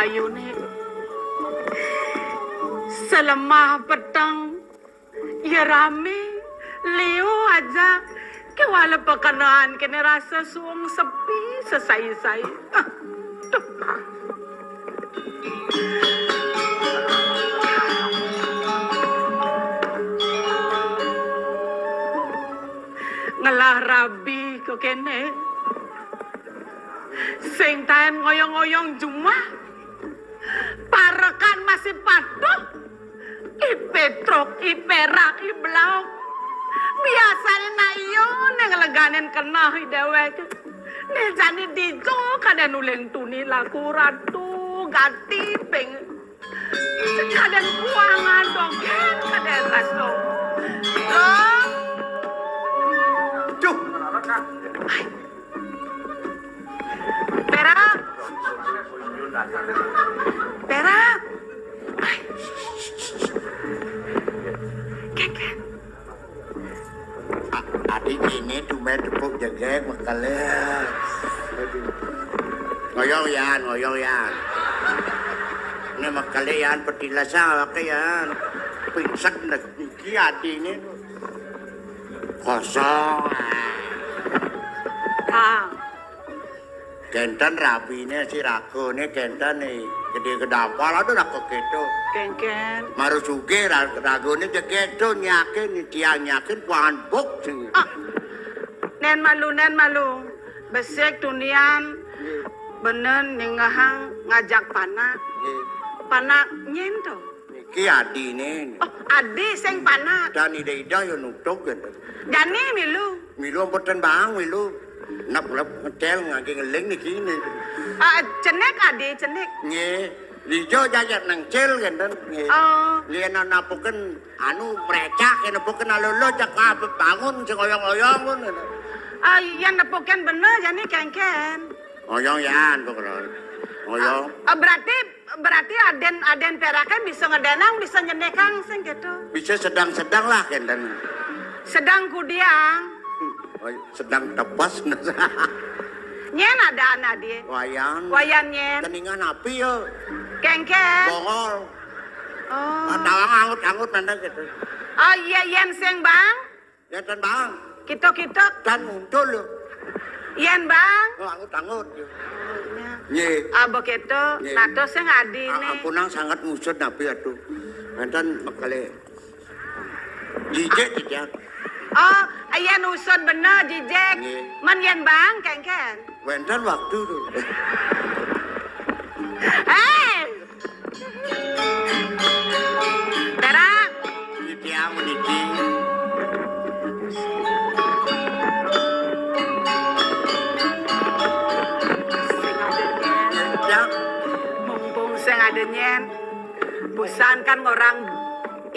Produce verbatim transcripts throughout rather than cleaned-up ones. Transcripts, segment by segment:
Yune. Selemah peteng, ya rame, liu aja. Kewala pekenaan kene rasa suung sepi, sesai-sai. Ah, duh. Ngelah rabi ko kene. Sing taen ngoyong-ngoyong jumah. Parekan masih patuh. I Petruk, i Perak, i Blauk. Biasane nak iya ning leganen keneh i dewek. Nek jani dija kaden uling tuni laku ratu gati ping. Kaden kuangan dogen kaden raso. Loh. Duh. Perak. Perak. Ai. Ken, ken. A-, adi kene tumen tepuk jegeg mekale. Ngoyong yan, ngoyong yan. Ini mekale yan, petilasan awake yan. Pingsek niki adine. Kosong. Ah. Kenten rabine si ragane kenten nih. Gede kedampal ada raga keto. Ken, ken. Maru sugih ra-, ragane jeketo nyakin, tiang nyakin, kuangan buk sing. Ah. Nen malu, nen malu. Besik tunian. Nggih. Benen ningehang ngajak panak. Nggih. Panak nyen to? Niki adine. Oh, adi sing panak. Dan ida-ida ya nutuk gitu. Jani milu. Milu mboten bang, milu. Nep-nep ngecel ngangge ngeling niki ne. Ah, cenik adi, cenik. Nggih. Lijo jajak nengcil kenten. Nggih. Oh. Yen napuken anu mrecak, yen napuken alolo cek kabeh bangun sing oyong-oyong ngono. Ah, yen nepuken bener jani kengken. Oyong yan kok. Oyong. Ah, berarti, berarti aden, aden perake bisa ngedenang, bisa nyenekang sing gitu. Bisa sedang-sedang lah kenten. Sedang kudiang. Oh, sedang tepes. Nyen ada anak dia. Wayan. Wayan nyen. Keningan api ya. Kengken. Bongol. Oh. Tawang angut-angut nanda gitu. Oh iya, yen sing bang. Ya, dan bang. Kita-kita. Dan muncul lho. Yen bang. Oh, angut-angut ya. Ya. Nggih. Ah, begitu. Nggih. Nah, terus sing adi A-, nih. Ampunang sangat ngusut nabi aduh. Enten mekale. Jijik, jijik. Oh, yen usut bener, jijik. Nggih. Men yen bang, kengken. Wenten waktu tuh. Hei! Dara. Titiang meniki. Sing ada nyen. Ya. Mumpung sing ada nyen. Busan kan orang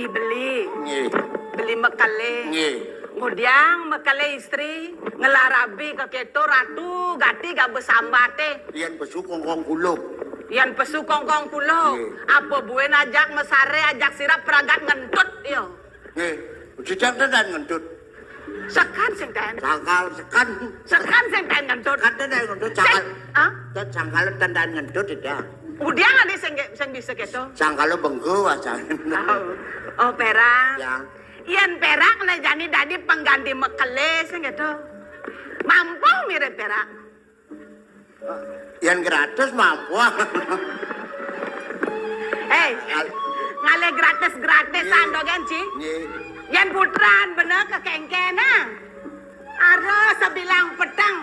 i beli. Nggih. Beli mekale. Nggih. Ngudiang mekale istri, ngelah rabi keketo ratu gati gak besambate. Yen pesu kongkong kuluk. Yen pesu kongkong kuluk. Nggih. Apa buin ajak mesare, ajak sirap pragat ngentut yo. Nggih. Jejak tenan ngentut. Sekan sing ten. Sangkal sekan. Sekan sing ten ngentut. Sekan tenan ngentut. Sing, sangkal. Ah? Sangkal tenan ngentut ya. Ngudiang adi sing, sing bisa keto. Sangkal bengko asal. Oh. Oh, perang. Ya. Yen perak ne jani dadi pengganti mekele sing gitu. Mampu mirip perak. Yen gratis mampu. Hei, ngalih gratis-gratisan to kan, Ci? Nggih. Yen putran bener kekengkenan. Ada sebilang peteng.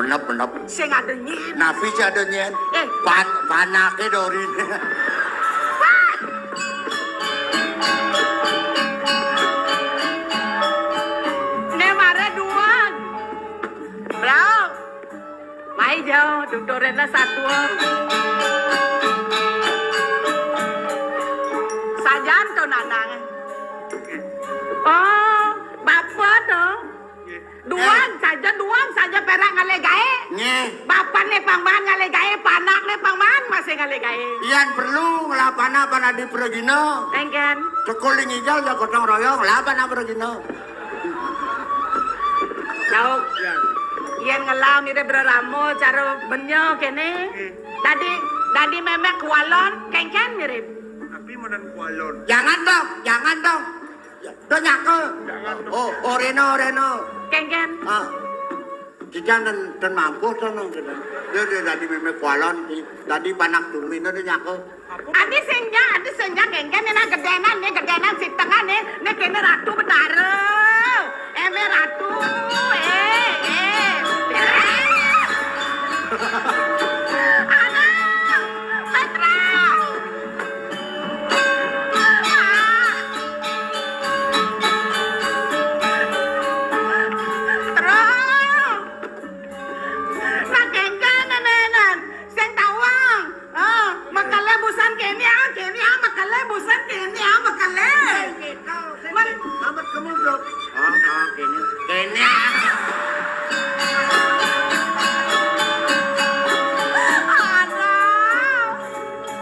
Menep, menep. Sing ada nyen. Napi sing ada nyen? Eh. Pan-, panake dorine. Wah. Ne mare duang. Blau. Mai jauh, tuturena satua. Sajan to nanang. Oh, bapa to. Duang saja, duang saja perak ngalih gae. Nggih. Bapane pangman ngalih gae, panakne pangman masih ngalih gae. Yan perlu ngelah panak pan adi pragina. Engken. Tekuling ijal ya gotong royong, ngelah panak pragina. Lauk. Ya. Yen ngelah mirip reramo cara benya kene. Nggih. Dadi Dadi mémé kualon, kéngkén mirip. Tapi menen kualon. Jangan dong, jangan dong. Do nyaka. Jangan dong. Oh, oreno, oreno. Kéngkén. Ah. Jajan dan, dan mampus to nang jajan. Dia, dia dadi mémé kualon, dadi panak durmina do nyaka. Adi sing ja, adi sing ja, kéngkén, éné gedénan, éné gedénan sitengan, éné, éné kéné Ratu Betara. Émé Ratu, eh, eh. Aduh, Petra. Terus. Nah, kéngkén, éné, éné. Sing tawang. Ah, mekelé busan kéné, ah, kéné, ah, mekelé busan kéné, ah, mekelé. Men- Amat kamu, Bro. Ah, ah, kéné. Kéné, ah. Aduh.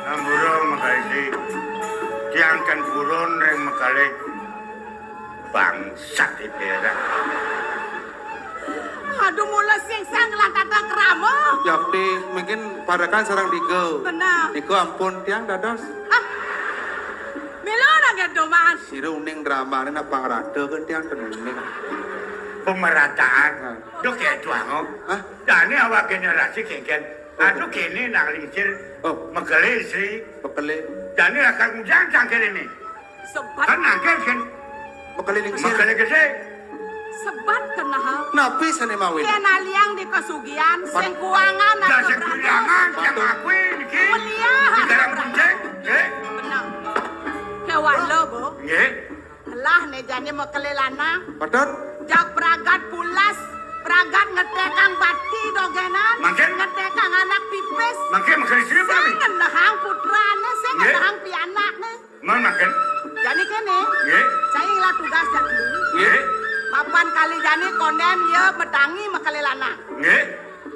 Ampura, Makaisi. Tiang kan purun ring mekelé. Bangsat iki ora. Aduh, mula sing sang ngelah tata krama. Yakti, mungkin parekan sareng Diga. Bener. Diga ampun tiang dados. Ah. Mila nang gedho, Mas. Sira uning dramane napa ngrada kan tiang ten uning. Pemerataan. Nah. Duh, kayak tuang, oh. Hah? Jane awak generasi kéngkén. Aduh, kéné nang lingsir. Oh. Mekelé, Sri. Mekelé. Jane akan ngujang cangkir ini. Sebat. Kan nangkil, kan? Mekelé lingsir. Mekelé gedé. Sebat kenal. Napi sane mawin? Yen aliang di kasugihan, sing kuangan. Lah, sing kuangan, yang aku niki. Mulia. Di dalam kuncing, eh? Bener. Kewala, Bu. Nggih. Lah, né jane mekelé lanang. Padahal. Jak pragat pulas, pragat ngetekang bati dogenan. Mangkin. Ngetekang anak pipis. Mangkin mekelé sira, sing ngenehang putrane, sing nggih. Ngenehang pianakne. Mon mangkin. Jani kéné. Nggih. Saya ngelah tugas jani. Nggih. Papan kali jani konden ya metangi mekelé lanang. Nggih.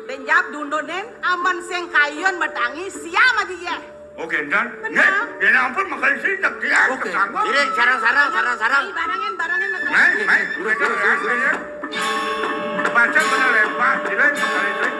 Denjap dundunin amen sing kayun metangi siam aja ya. Oke, dan. Bener. Nggih, ya ampun, makasih tak dia. Oke. Ketanggung. Ini sarang-sarang, sarang-sarang. Barangin, barangin, barangin. Mai, mai, mereka ya. Baca mana lepas, tidak makasih.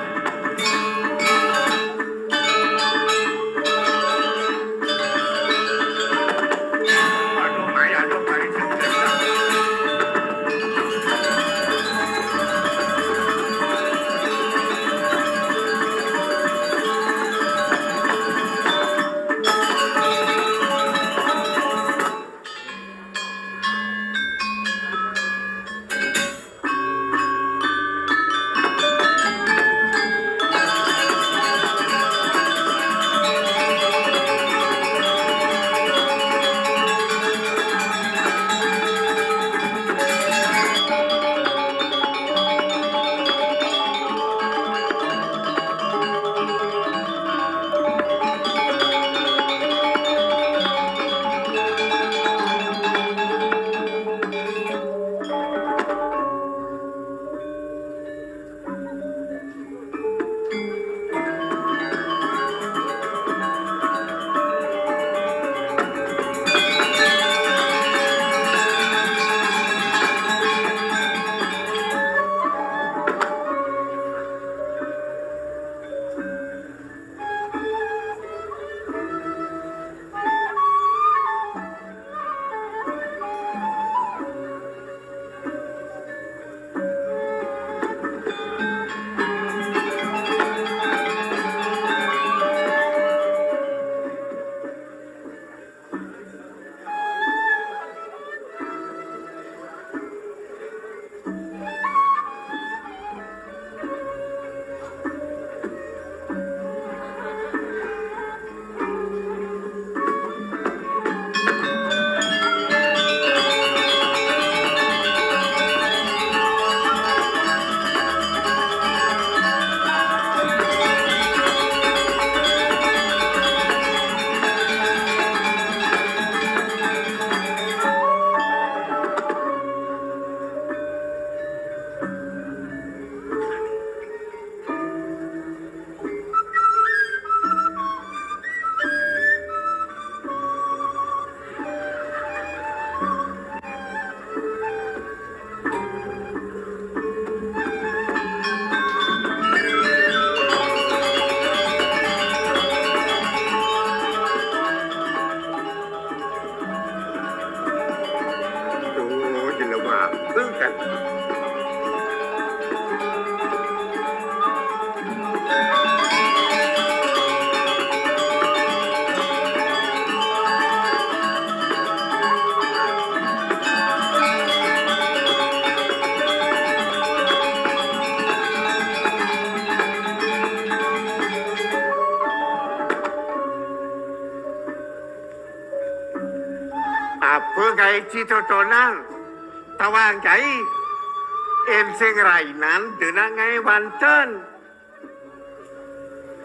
Apa gaé Ci Totonan? Tawang cai, ensing rainan dina ngaé banten.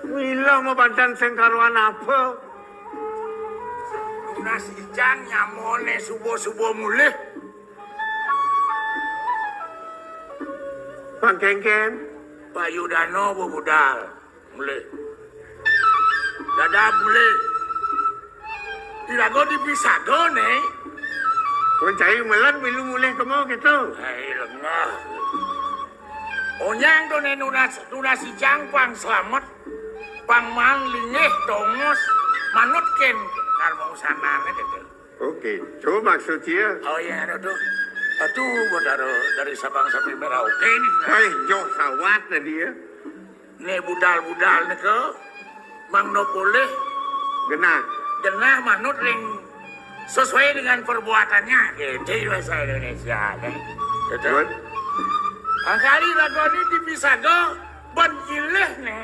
Mila mabanten sing karuan apa? Tunas ijang nyamoné suba-suba mulih. Pangkéngkén. Bayu dana bebudal. Mulih. Dadab mulih. Iraga dipisaga, né. Pun cai meled milu mulih kema kéto. Hei, lengah. Onyang to né nunas, nunas ijang pang slamet. Pang man linggih tongos manut kén karma usanané kéto. Oké, to maksud sia. Oh iya, aduh. Aduh, Batara dari Sabang sampai Merauke nih. Hei, joh sawat tadi ya. Né budal-budal nika mangda polih genah. Genah manut ring sesuai dengan perbuatannya. Gitu bahasa Indonesia, né. Betul. Angkali raga ni dipisaga ban nyilih, né.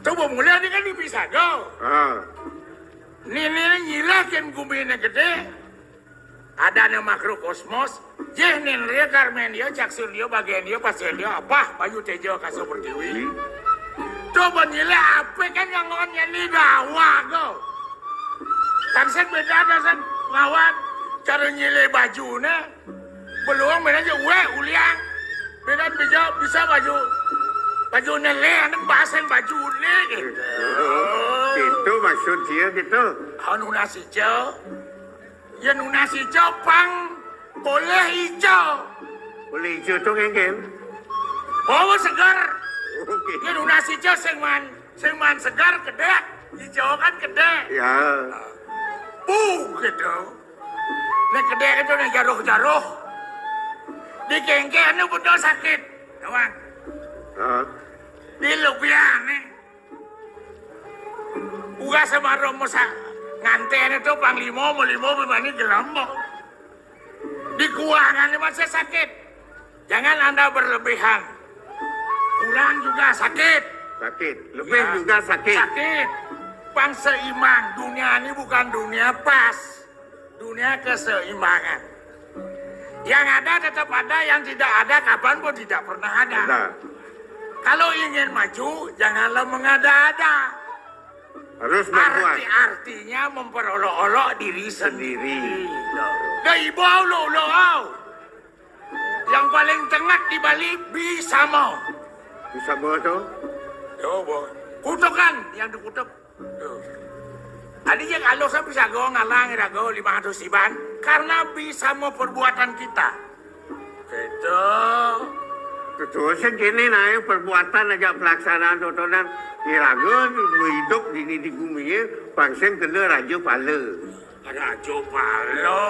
Coba mulih ni kan dipisaga. Ah. Ni, ni nyilih kén guminé gedé. Adané makrokosmos, jih nindria karmendria, caksurendria, bagéndria, pasendria, apah, bayu téja, kasa pertiwi. Hmm. Coba nyilih apa kan yang ngon nyeni dawa ko. Tansén béda, tansén ngawat cara nyilih bajuné. Beluang béda aja ué uliang. Béda bisa, bisa baju, baju nelé ané baseng baju né gitu. Gitu maksud sia gitu. Anu nasi cel. Yén nunas ijo pang polih ijo. Polih ijo to kéngkén? Bawa seger. Oké. Yén nunas ijo sing man, sing man seger gedé, ijo kan gedé. Ya. Puh gitu. Nek gedé itu nek jaruh-jaruh. Di kéngkén itu betul sakit. Tawang. Heeh. Di lubian nih. Ugas sama romo sa-, nganten itu panglima, melima bebani gelem. Di kuangan masih sakit. Jangan Anda berlebihan. Kurang juga sakit. Sakit. Lebih ya, juga sakit. Sakit. Pang seimbang. Dunia ini bukan dunia pas. Dunia keseimbangan. Yang ada tetap ada, yang tidak ada kapan pun tidak pernah ada. Benar. Kalau ingin maju, janganlah mengada-ada. Harus berbuat. Arti-artinya memperolok-olok diri sendiri. Sendiri. Dah ibu Allah, Allah. Yang paling tengah di Bali, Bisama. Bisama tu? Yo, boh. Kutukan yang dikutuk. Tuh. Tadi yang alus bisa go ngalang iraga lima ratus iban karena Bisama perbuatan kita. Gitu. Tuh, sing kéné nah, perbuatan aja pelaksanaan tontonan iraga hidup dini di gumi ya, pang sing kena raja pala. Raja pala.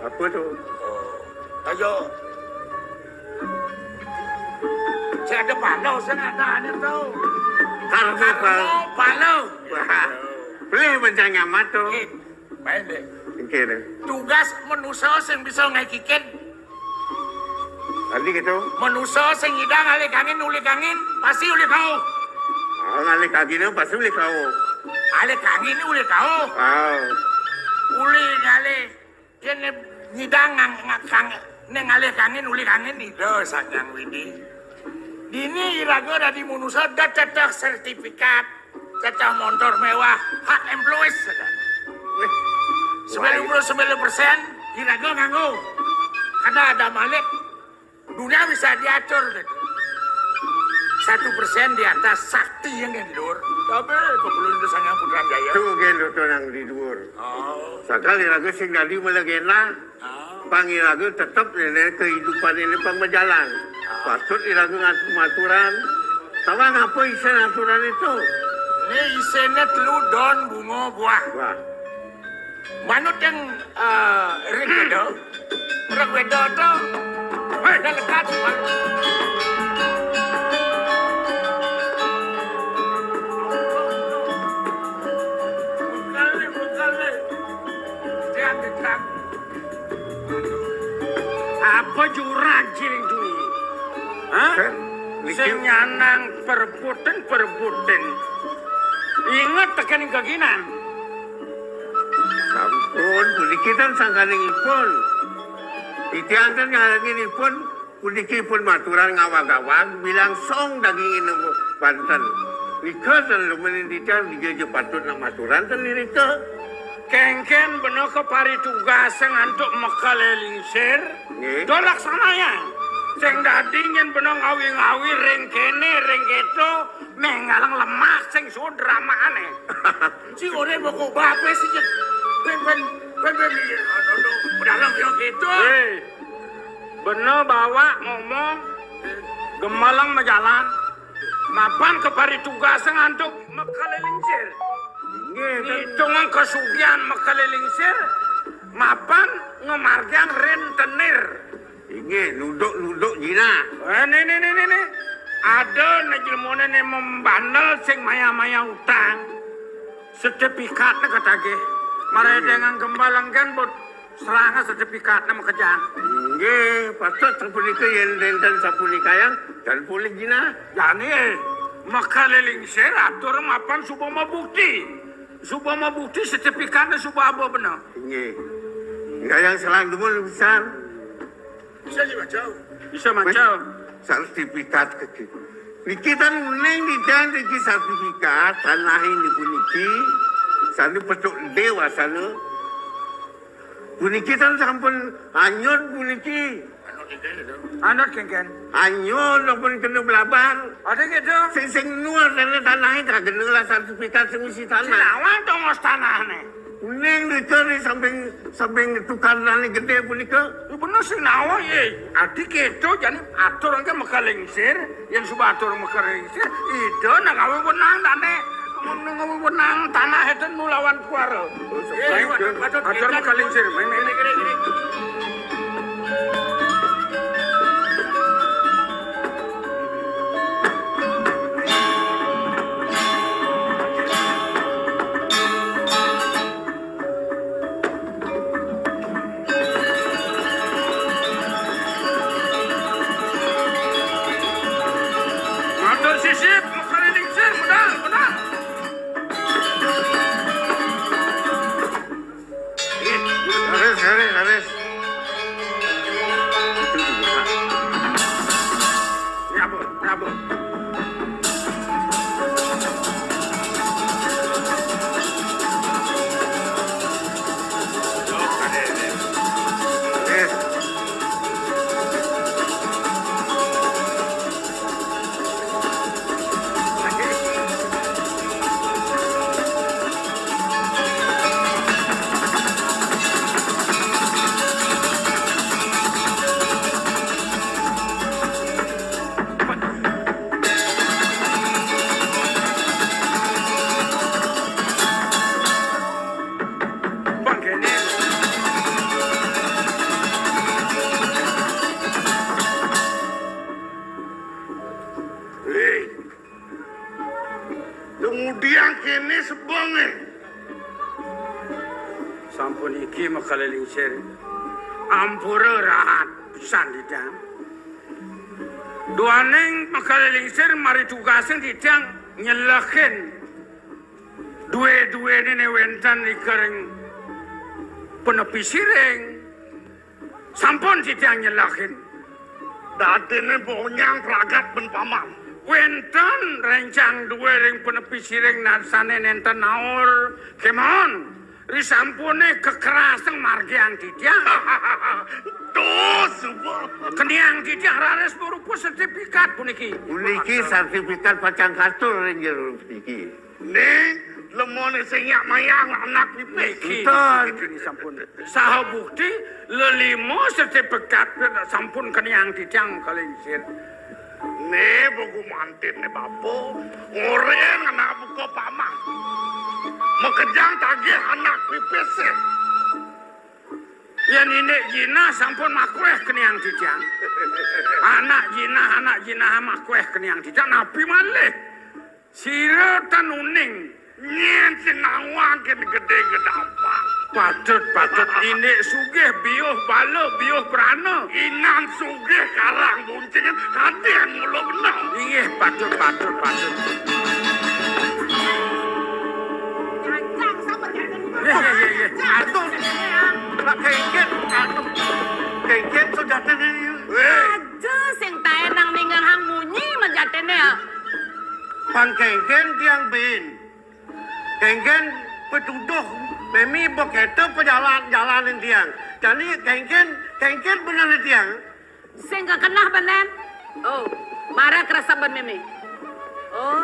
Apa tu? Oh. Raja. Saya ada pala, saya ada ane tu. Karma pala. Karma pala. Wah. Boleh bencana mata. Eh, main deh. Oké deh. Tugas manusa sing bisa ngaé kikin. Tadi gitu. Manusa sing nyidang alih kangin, ulih kangin, pasti ulih kauh. Ah, ngalih kangin pasti ulih kauh. Alih kangin ulih kauh. Ah. Ulih ngalih. Yén nyidang ngang-, ngang-, kang-, né ngalih kangin, ulih kangin Ida Sang Hyang Widhi. Dini iraga dadi manusa da ceceh sertifikat, ceceh montor mewah, hak employees, saja. Sembilan puluh sembilan persen iraga nganggo. Kada ada malik. Dunia bisa diatur, gitu. Satu persen di atas sakti yang di luar. Tapi kepulauan itu sangat Putrajaya. Itu gé luto nang di dhuwur. Oh. Sakali raga sing dadi malegenda, oh, pang iraga tetep nilai kehidupan ini pang berjalan. Ah. Patut iraga ngat-, maturan. Tawang apa isiné aturan itu? Ini isiné telu daun bunga buah. Wah. Manut yang, eh, Rig Weda. Rig Weda tu, hei, dah lekat. Bukan ni, bukan ni. Dia dekat. Apa jurang ciring tu? Hah? Kan, sing niki nyanang perebutan, perebutan. Ingat tekan kaginan. Puniki ten sangkanipun. Titiang ten ngarengin ipun, puniki pun maturan ngawag-awag, bilang song dagingin banten. Nika ten lumenin titiang, dija ja patut nak maturan ten irika. Kengken bena kaparitugasang antuk makele lingsir. Nggih. Dolak sanaya. Sing dadi nyen bena ngawi-ngawi ring kene, ring keto, menggalang lemak sing suud ramane. Si ore boko bape si jet. Pen, pen, pen, pen, iya, aduh, aduh, pedalang yo gitu. Hei, bena bawa ngomong, gemelang majalan, mapan kaparitugasang antuk makele lingsir. Inggih, kan. Ngitungang kasugihan makele lingsir, mapan ngamargiang rentenir. Inggih, nuduk-nuduk jinah. Eh, nih, nih, nih, nih, nih. Ada nih jelmane nih membandel sing maya-maya utang. Sertifikatne katagih. Mara dengan gembal engken, bot seranga sertifikatne makejang. Inggih, patut sapunika yen nenten sapunikayang, tan polih jinah. Jani, eh, makele lingsir atur mapan suba mabukti. Suba mabukti sertifikatne suba aba bena. Inggih. Enggak yang selang dumun pisan. Bisa dibaca. Bisa maca. Sertifikat kecil. Niki tan uning didan niki sertifikat tanah ini puniki. Sane petuk dewa sana. Puniki tan sampun anyut puniki. Anut kengken. Anyut sampun kena belabar. Ada gitu. Sing sing nuar sana tanahnya kagena lah sertifikat sing isi tanah. Sing awal tongos tanahne. Uning rika ri samping, samping tukar nane gede punika. Lu bener sing nawa, ye. Adi keto jani atur engke makele lingsir, yen suba atur makele lingsir, ida nang gawe wenang dane. Mun gawe wenang tanah itu nulawan kuara. Ye, patut, patut, atur makele lingsir, main, main. Matur sisip, makele lingsir, medal, medal. Laris, laris, laris. Itu dibuka. Ini apa? Ini apa? Kemudian kene sebenge. Sampun iki makele lingsir. Ampura rahat pisan titiang. Duaning makele lingsir mari tugasing titiang nyelehin due-duene ne wenten ring panepi siring. Sampun titiang nyelehin. Dadine bonyang pragat ben paman. Wenten rencang due ring panepi siring narsane nenten naur kemawon. Risampune kekeraseng margiang titiang. Duh, suba. Keniang titiang raris berupa sertifikat puniki. Puniki sertifikat pacang katur ring jero puniki. Ning, lemone sing nyak mayang anak pipis. Niki, niki sampun. Saha bukti lelima sertifikat sampun keniang titiang kalingsir. Ne buku mantin ne bapa, ngoren anak buka paman. Makejang tagih anak pipis. Yen indik jinah sampun makweh keniang titiang. Anak jinah, anak jinah makweh keniang titiang. Napi malih? Sira tan uning. Nyen sing nawang kene gede gedampak. Patut, patut. Indik sugih biuh bala, biuh brana. Inan sugih karang buncingen, kaden mula benang. Inggih, patut, patut, patut. Nggih, nggih, nggih, nggih. Atur. Nak kéngkén, aduh. Kéngkén sujatiné. Wéh. Aja sing taén nang ningehang munyi majatiné. Pang kéngkén tiang buin. Kéngkén pituduh mémé ba kéto pajalan-jalanin tiang. Jani kéngkén, kéngkén bener tiang. Sing kakeneh benen. Oh, mara kresep ben mémé. Oh.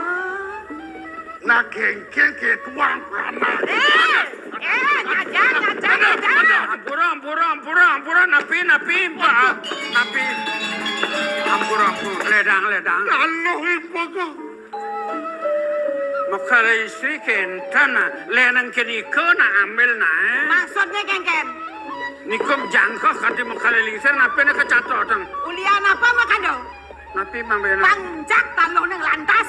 Nah, kéngkén kéto tuang panak. Éh, éh, ngajak, ngajak, ngajak. Ampura, ampura, ampura, ampura, napi, napi, Mbak? Napi? Ampura, ampura, ledang, ledang. Anu, ibu. Makala istri kénten, nah. Lénang kénika, nah, ambil, nah. Maksudné kéngkén? Nika jangkeh kanti makala lingsir, napiné kacatotan? Ulian apa makada? Napi mambéna? Pangjak taluh ning lantas.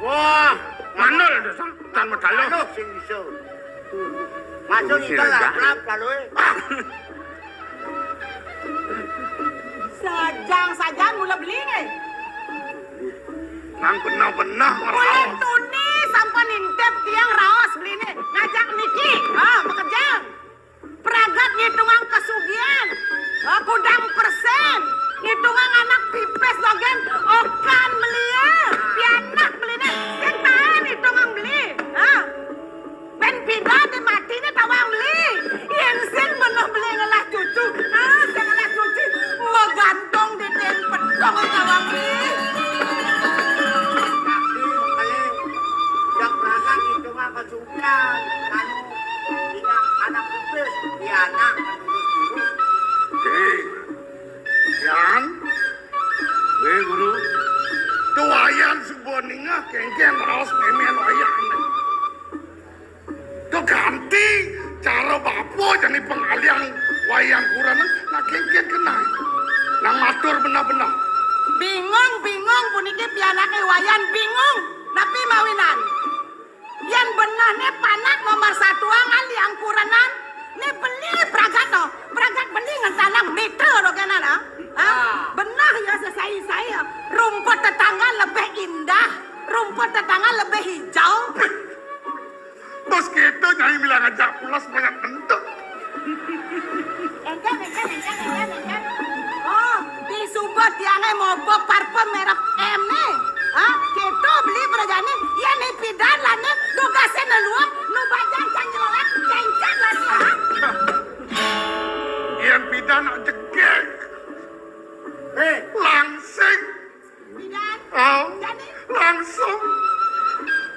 Wah, mandul dasar tan mataluh. Taluh sing bisa. Maksud ika lap-lap taluh. Sajang-sajang mula beli nih. Nang benah-benah. Mula tuni sampun intip tiang raos beli nih. Ngajak niki. Ha, makejang. Pragat ngitungang kasugihan. Ha, kudang persen. Ngitungang anak pipis dogén okan beli ya. Pianak beli nih. Sing taén ngitungang beli. Ha. Bén pidan di matiné tawang beli. Yén sing beneh beli ngelah cucu. Ah, sing ngelah cucu. Magantung di dén pedong tawang beli. Tapi makanya, yang berangkat itu mah kesugihan. Anu, ingat anak pipis, di anak, kan urus-urus. Hei, Yan. Hei, Guru. Tuh Wayan suba ningeh kéngkén raos mémén Wayan. Tuh ganti cara bapa jani pangalihan Wayan kurenan, nah kéngkén keneh. Nah matur beneh-beneh. Bingung, bingung puniki pianaké Wayan bingung. Napi mawinan? Yén benehné panak nomor satu angaliang kurenan, né beli pragat to. Pragat beli ngentanang mitra dogénan, ah. Ah, beneh ya sesai-sai ya. Rumput tetangga lebih indah, rumput tetangga lebih hijau. Bos kéto nyai bilang aja pulas banyak bentuk. Éngkén, éngkén, éngkén, éngkén, éngkén. Oh, disuba tiangé mobo parfum merek M né. Hah? Kéto beli prajani? Yén pidan lané tugasé neluh, nu bajang cang nyelolak, céncén lané, ha? Yén pidan nak jegég. Hei. Langsing. Pidan. Oh, jani langsung.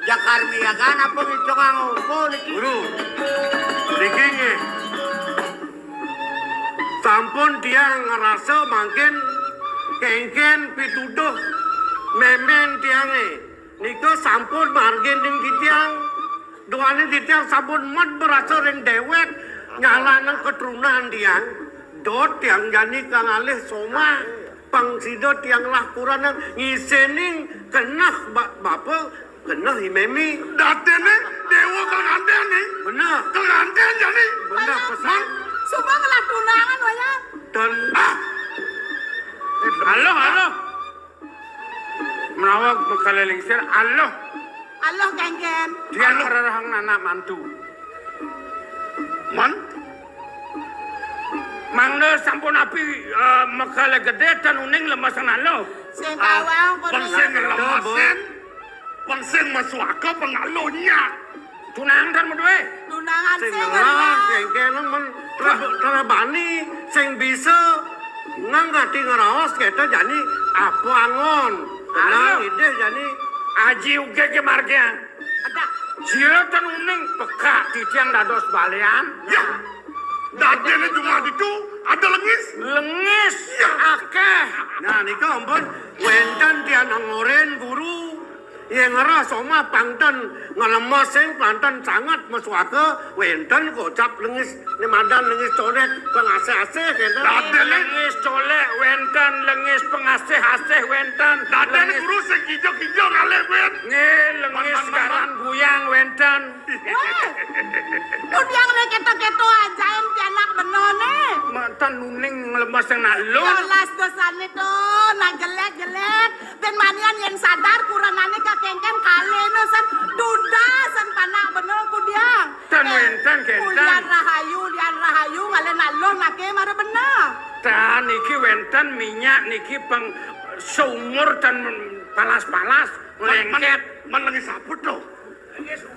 Jakar miagan apa ngitung angoko niki? Guru, niki nggih. Sampun tiang ngrasa mangkin kéngkén pituduh mémén tiangé. Nika sampun margining titiang. Duaning titiang sampun med berasa ring déwék nyalanang keturunan tiang. Dot tiang jani kang alih somah. Pang sida tiang lah kurenan ngisening keneh ba-, bapa, keneh i mémé. Datiné déwa kal nganten né. Beneh. Kal nganten jani. Beneh pesan. Suba ngelah tunangan, Wayan. Dan ah. Halo, halo. Menawa makala lingsir, aluh. Aluh, kéngkén. Tiang ngrerehang anak mantu. Man? Mangda sampun api, eh, makala gedé tan uning lemes nang aluh. Sing kawang, pang sing lemesin, pang sing masuaka, pang aluh nyak. Tunangan tan madué. Tunangan sing ngelah, sing ngelah. Kéngkén men tra-, trabani, sing bisa nang ati ngraos kéto jani apa anggon. Tenang, aduh. Idih jani. Aji uga ké margiang. Ada. Sira tan uning pekak titiang dados balian. Ya. Dadiné jumah ditu ada lengis. Lengis. Ya. Akéh. Nah, nika ampun wénten tiang angorin guru. Yén ngrereh somah pang ten nglemes sing pang ten sanget masuaka, wénten kocap lengis, né madan lengis colék, pangasih-asih kénten. Dadiné lengis colék wénten, lengis pangasih-asih wénten. Dadiné lengis guru sing kijo-kijo ngalih wit. Nggih, lengis garan buyang wénten. Wah, nu tiang né kéto-kéto ajaé pianak beneh né. Manten nuning nglemes sing nak lun. Yolas dosané to, nak jelék-jelék. Ten manian yén sadar kurenané kakéngkén kalih no san duda san panak beneh ku tiang. Tan wénten kénten. Ulian rahayu, ulian rahayu. Loh, maké mara beneh. Tan niki wénten minyak niki pang seumur tan palas-palas, lengket. Men, men, men lengis saput loh.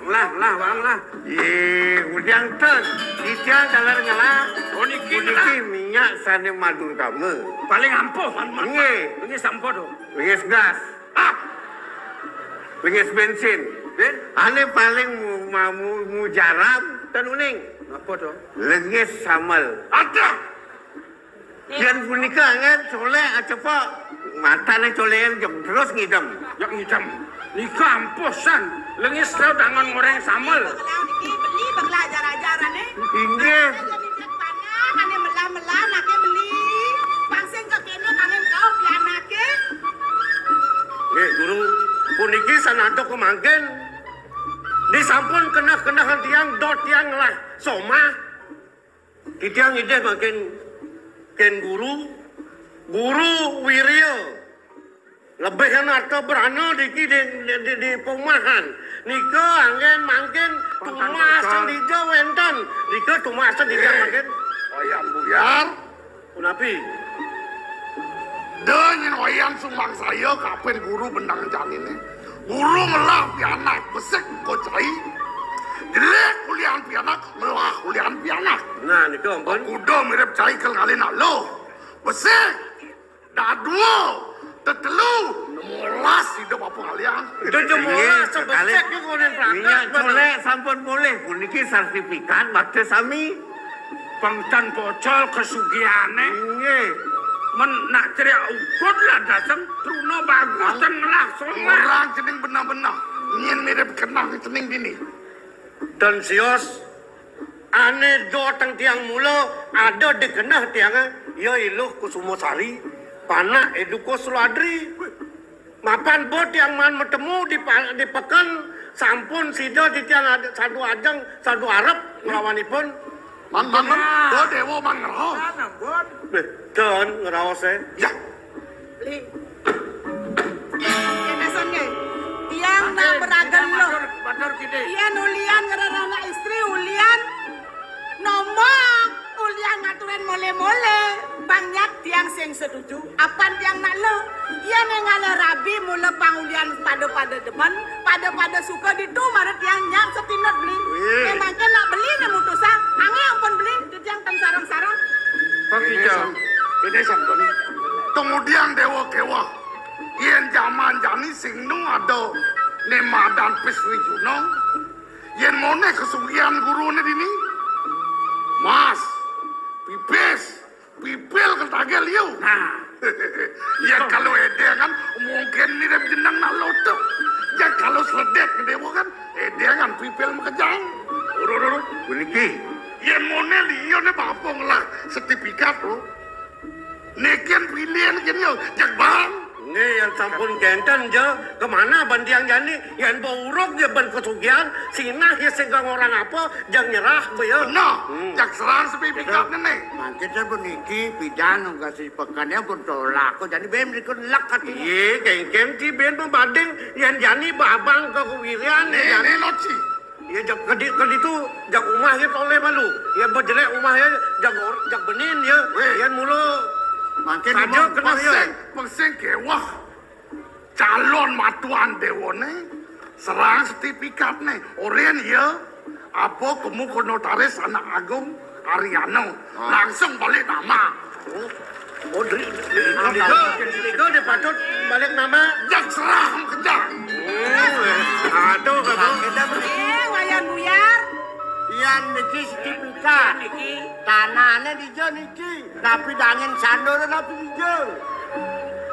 Lah, lah, Bang, lah. Yé, udiang ten. Titiang taler ngelah. Oh, niki puniki ngelah. Minyak sané madurgama. Paling ampuh, man, man. Nggih. Niki sampun, oh. Lengis gas. Ah. Lengis bensin. Ané paling mu-, ma-, mu-, mujarab ten uning. Napa to? Lengis samel. Adah. Yén punika anggén colék acepok. Matané colékan jek terus ngidem. Jek ngidem. Nika ampuh san. Lengis tau dangan ngoréng samel. Beli, beli, beli, beli, ajar-ajar ané. Inggih. Ané melah-melah, naké beli. Pang sing kekéné kangen kau pianaké. Nggih, Guru. Puniki sanadok kemangkin. Disampun keneh-keneh tiang, dot tiang lah somah. Titiang idih mangkin kén Guru, Guru Wirya. Lebihan arta brana niki di, di, di, di pomahan. Nika anggén mangkin tumasen dija wénten. Nika tumasen dija mangkin. Wayan Buyar. Punapi? Dén wayan sumangsaya kapin Guru bendang janiné. Guru ngelah pianak, besik ko cai. Jelék kulihan pianak, ngelah kulihan pianak. Nah, nika ampun. Kuda mirip cai kel ngalih nak luh. Besik. Dadua, tetelu, molas hidup apa ngalian. Ida jemolas sebesek ni konen minyak colék sampun polih, puniki sertifikat bakti sami. Pengtan pocol kesugihané. Inggih. Men nak ceria ukud lah dasem truna bagus dan ngelah solah. Orang cening benah-benah. Nyén mirip kenang cening dini. Dan sios, ané dotang tiang mula, ada di keneh tiangé, ya Iluh Kusuma Sari, panak Edukus Luadri. Mapan bo tiang maan matemu di pa-, di peken, sampun sida di tiang ad-, sadu ajeng, sadu arep nglawanipun. Man, man, man, bo déwa man ngraos. Béh, don ngraosé. Ya. Beli. Kéné son nggih. Tiang nak meragel luh. Matur, matur gede. Tiang ulian ngrerana istri, ulian nombok, ulian ngaturin mole-mole. Pang nyak tiang sing setuju. Apan tiang nak luh. Yén énggalé rabi mula pang ulian pada-pada demen, pada-pada suka ditu mara tiang nyak setinut beli. Wih. Memangké nak beli né mutusang. Angé ampun beli. Jang tan sareng-sareng. Pak Ida. Ini sampun. Tumudiang déwa kéweh. Yén jaman jani sing nu ada né madan Pis Wijuna. Yén monéh kasugihan guruné dini. Mas, pipis, pipil ketagih liu. Nah. Ya kalau édéngan mungkin mirip jeneng nak lotok. Ya kalau sledek déwa kan édéngan pipil makejang. Urut, urut. Puniki. Yén monéh liu né bapa ngelah sertifikat to. Nikin pilihan kén yo, jak bang. Nggih, yén sampun kénten ja, kemana ban tiang jani? Yén ba uruk ya ban kasugihan, sinah ya sing ngorang apa, jang nyerah ba ya. Beneh, hmm. Jak serang sertifikatné né. Mangkin puniki pidan nungkasi pekennya pun tolak kok, jani bén ikut lek hati. Iya, kéngkén ti bén pembanding, yén jani ba abang ka kuwirian, né, jani. Né, loci. Ya, jak kedi, kedi tu, jak umah ya toleh malu. Ya, bejelek umah ya, jak or-, jak benin ya. Wéh. Yén mula mangkin saja keneh ya. Pesing, pesing kéweh. Calon matuan déwané, serang sertifikatné. Orén ya, apa kemu ke notaris Anak Agung Ariano. Ah. Langsung balik nama. Oh. Oh, di, di, di, di, di patut balik nama. Jak serah kejang. Oh, eh. Aduh, kamu. Eh, Wayan Buyar. Yan niki sertifikat. Niki. Tanahné dija niki. Tapi dangin sandor tapi dija.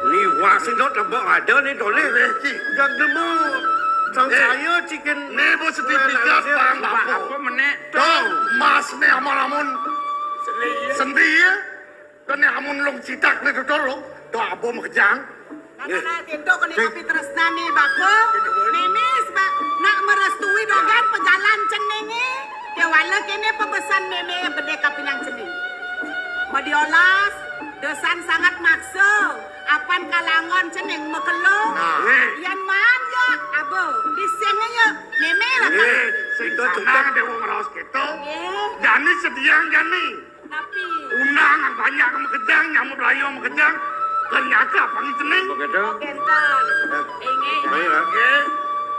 Liwat sing dot tebak ada né toleh. Niki. Jak nemu. Sang eh, saya cikin. Né bos sertifikat, Bang. Apa menek? Tuh, mas né amun-amun. Sendi ya. Sendi ya. Kéné amun lung citak né tutur lo, to abo makejang. Nah, nah, nah, kéto kéné kopi tresna né bapa. Mémé sebab nak merestui dogen pejalan ceningé. Kéwala kéné pebesan mémé bedé kapinang cening. Madiolas, desan sangat maksa. Apan kalangon cening makelo. Nah. Yan maan ya, abo. Dising ya, mémé lah. Éh, sing sanang déwa ngraos kéto. Jani sediang jani. Undangan banyak makejang, nyamuk belayu makejang. Ternyata panggil cening. Begitu. Kenten. Inggih. Baik, Pak. Nggih.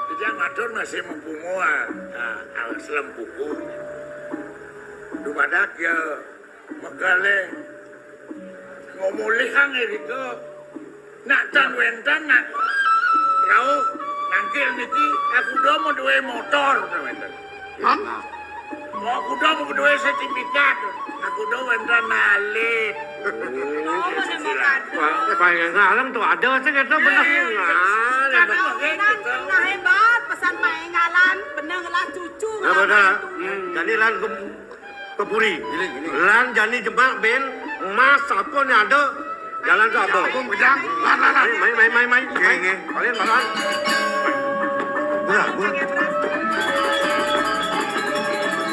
Kejang matur masih mengpungu, ah, ah, selem kuku. Dumadak ya megale ngomulihang irika. Nak tan wénten nak rauh nangkil niki, aku do mau duwe motor, nak wénten. Hah? Mau aku do mau duwe sertifikat, aku do wénten alit. Oh, bener. Pak, Pak Ngalem tuh ada sih gitu, bener. Iya, iya. Nah, nah, hebat, pesan Pak Ngalem, bener lah cucu. Nah, bener. Hmm, jadi lan gem- Kepuri. Ini, ini. Lan jani jemak bin, emas apa ni ada? Jalan tu apa? Apa, Bujang? Lan, lan, lan. Mai, mai, mai, mai, mai. Okey, okey. Kalian makan. Murah, murah.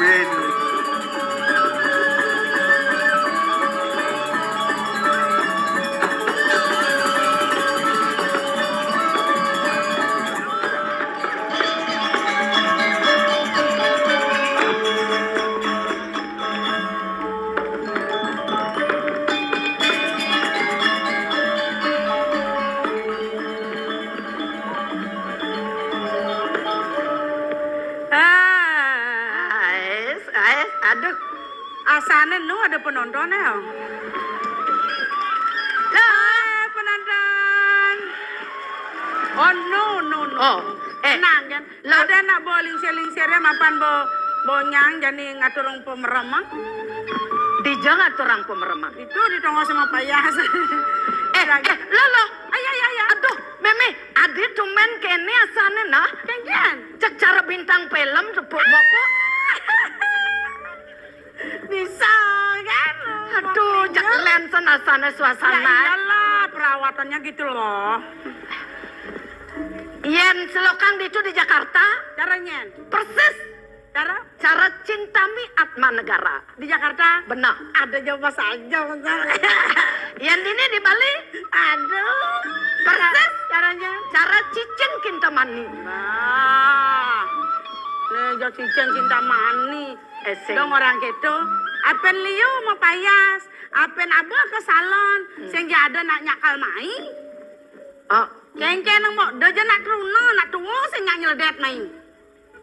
Bin. Ais, ais, aduh. Asane nu ada penonton ya. Lah, penonton. Oh, no, no, no. Oh, eh. Tenang, kan? Lah, ada nak bawa lingsir-lingsirnya mapan bawa bonyang jani ngaturang pemeremang. Dija ngaturang pemeremang. Itu di tongos sama payas. Eh, lagi. Eh, lo, lo. Ayo, ayo, ayo. Aduh, Meme, adi tumen kene asane nah. Kencan. Cek cara bintang film tepuk boko. Bisa, kan? Aduh, jak lensen asane suasana. Ya iyalah, perawatannya gitu loh. Yen selokang ditu di Jakarta. Caranya? Persis. Cara? Cara cintami Atma Negara. Di Jakarta? Benar. Ada jawab saja, benar. Yen dini di Bali? Aduh. Persis. Caranya? Cara cicing Kintamani. Nah. Nih, jo cicing Kintamani. Eseng. Dong orang gitu. Apen liu mau payas. Apen abah ke salon. Hmm. Sing ada nak nyakal mai. Ah. Kengken nang mau, dojo nak truna, nak tuwo sing nak nyeledet mai.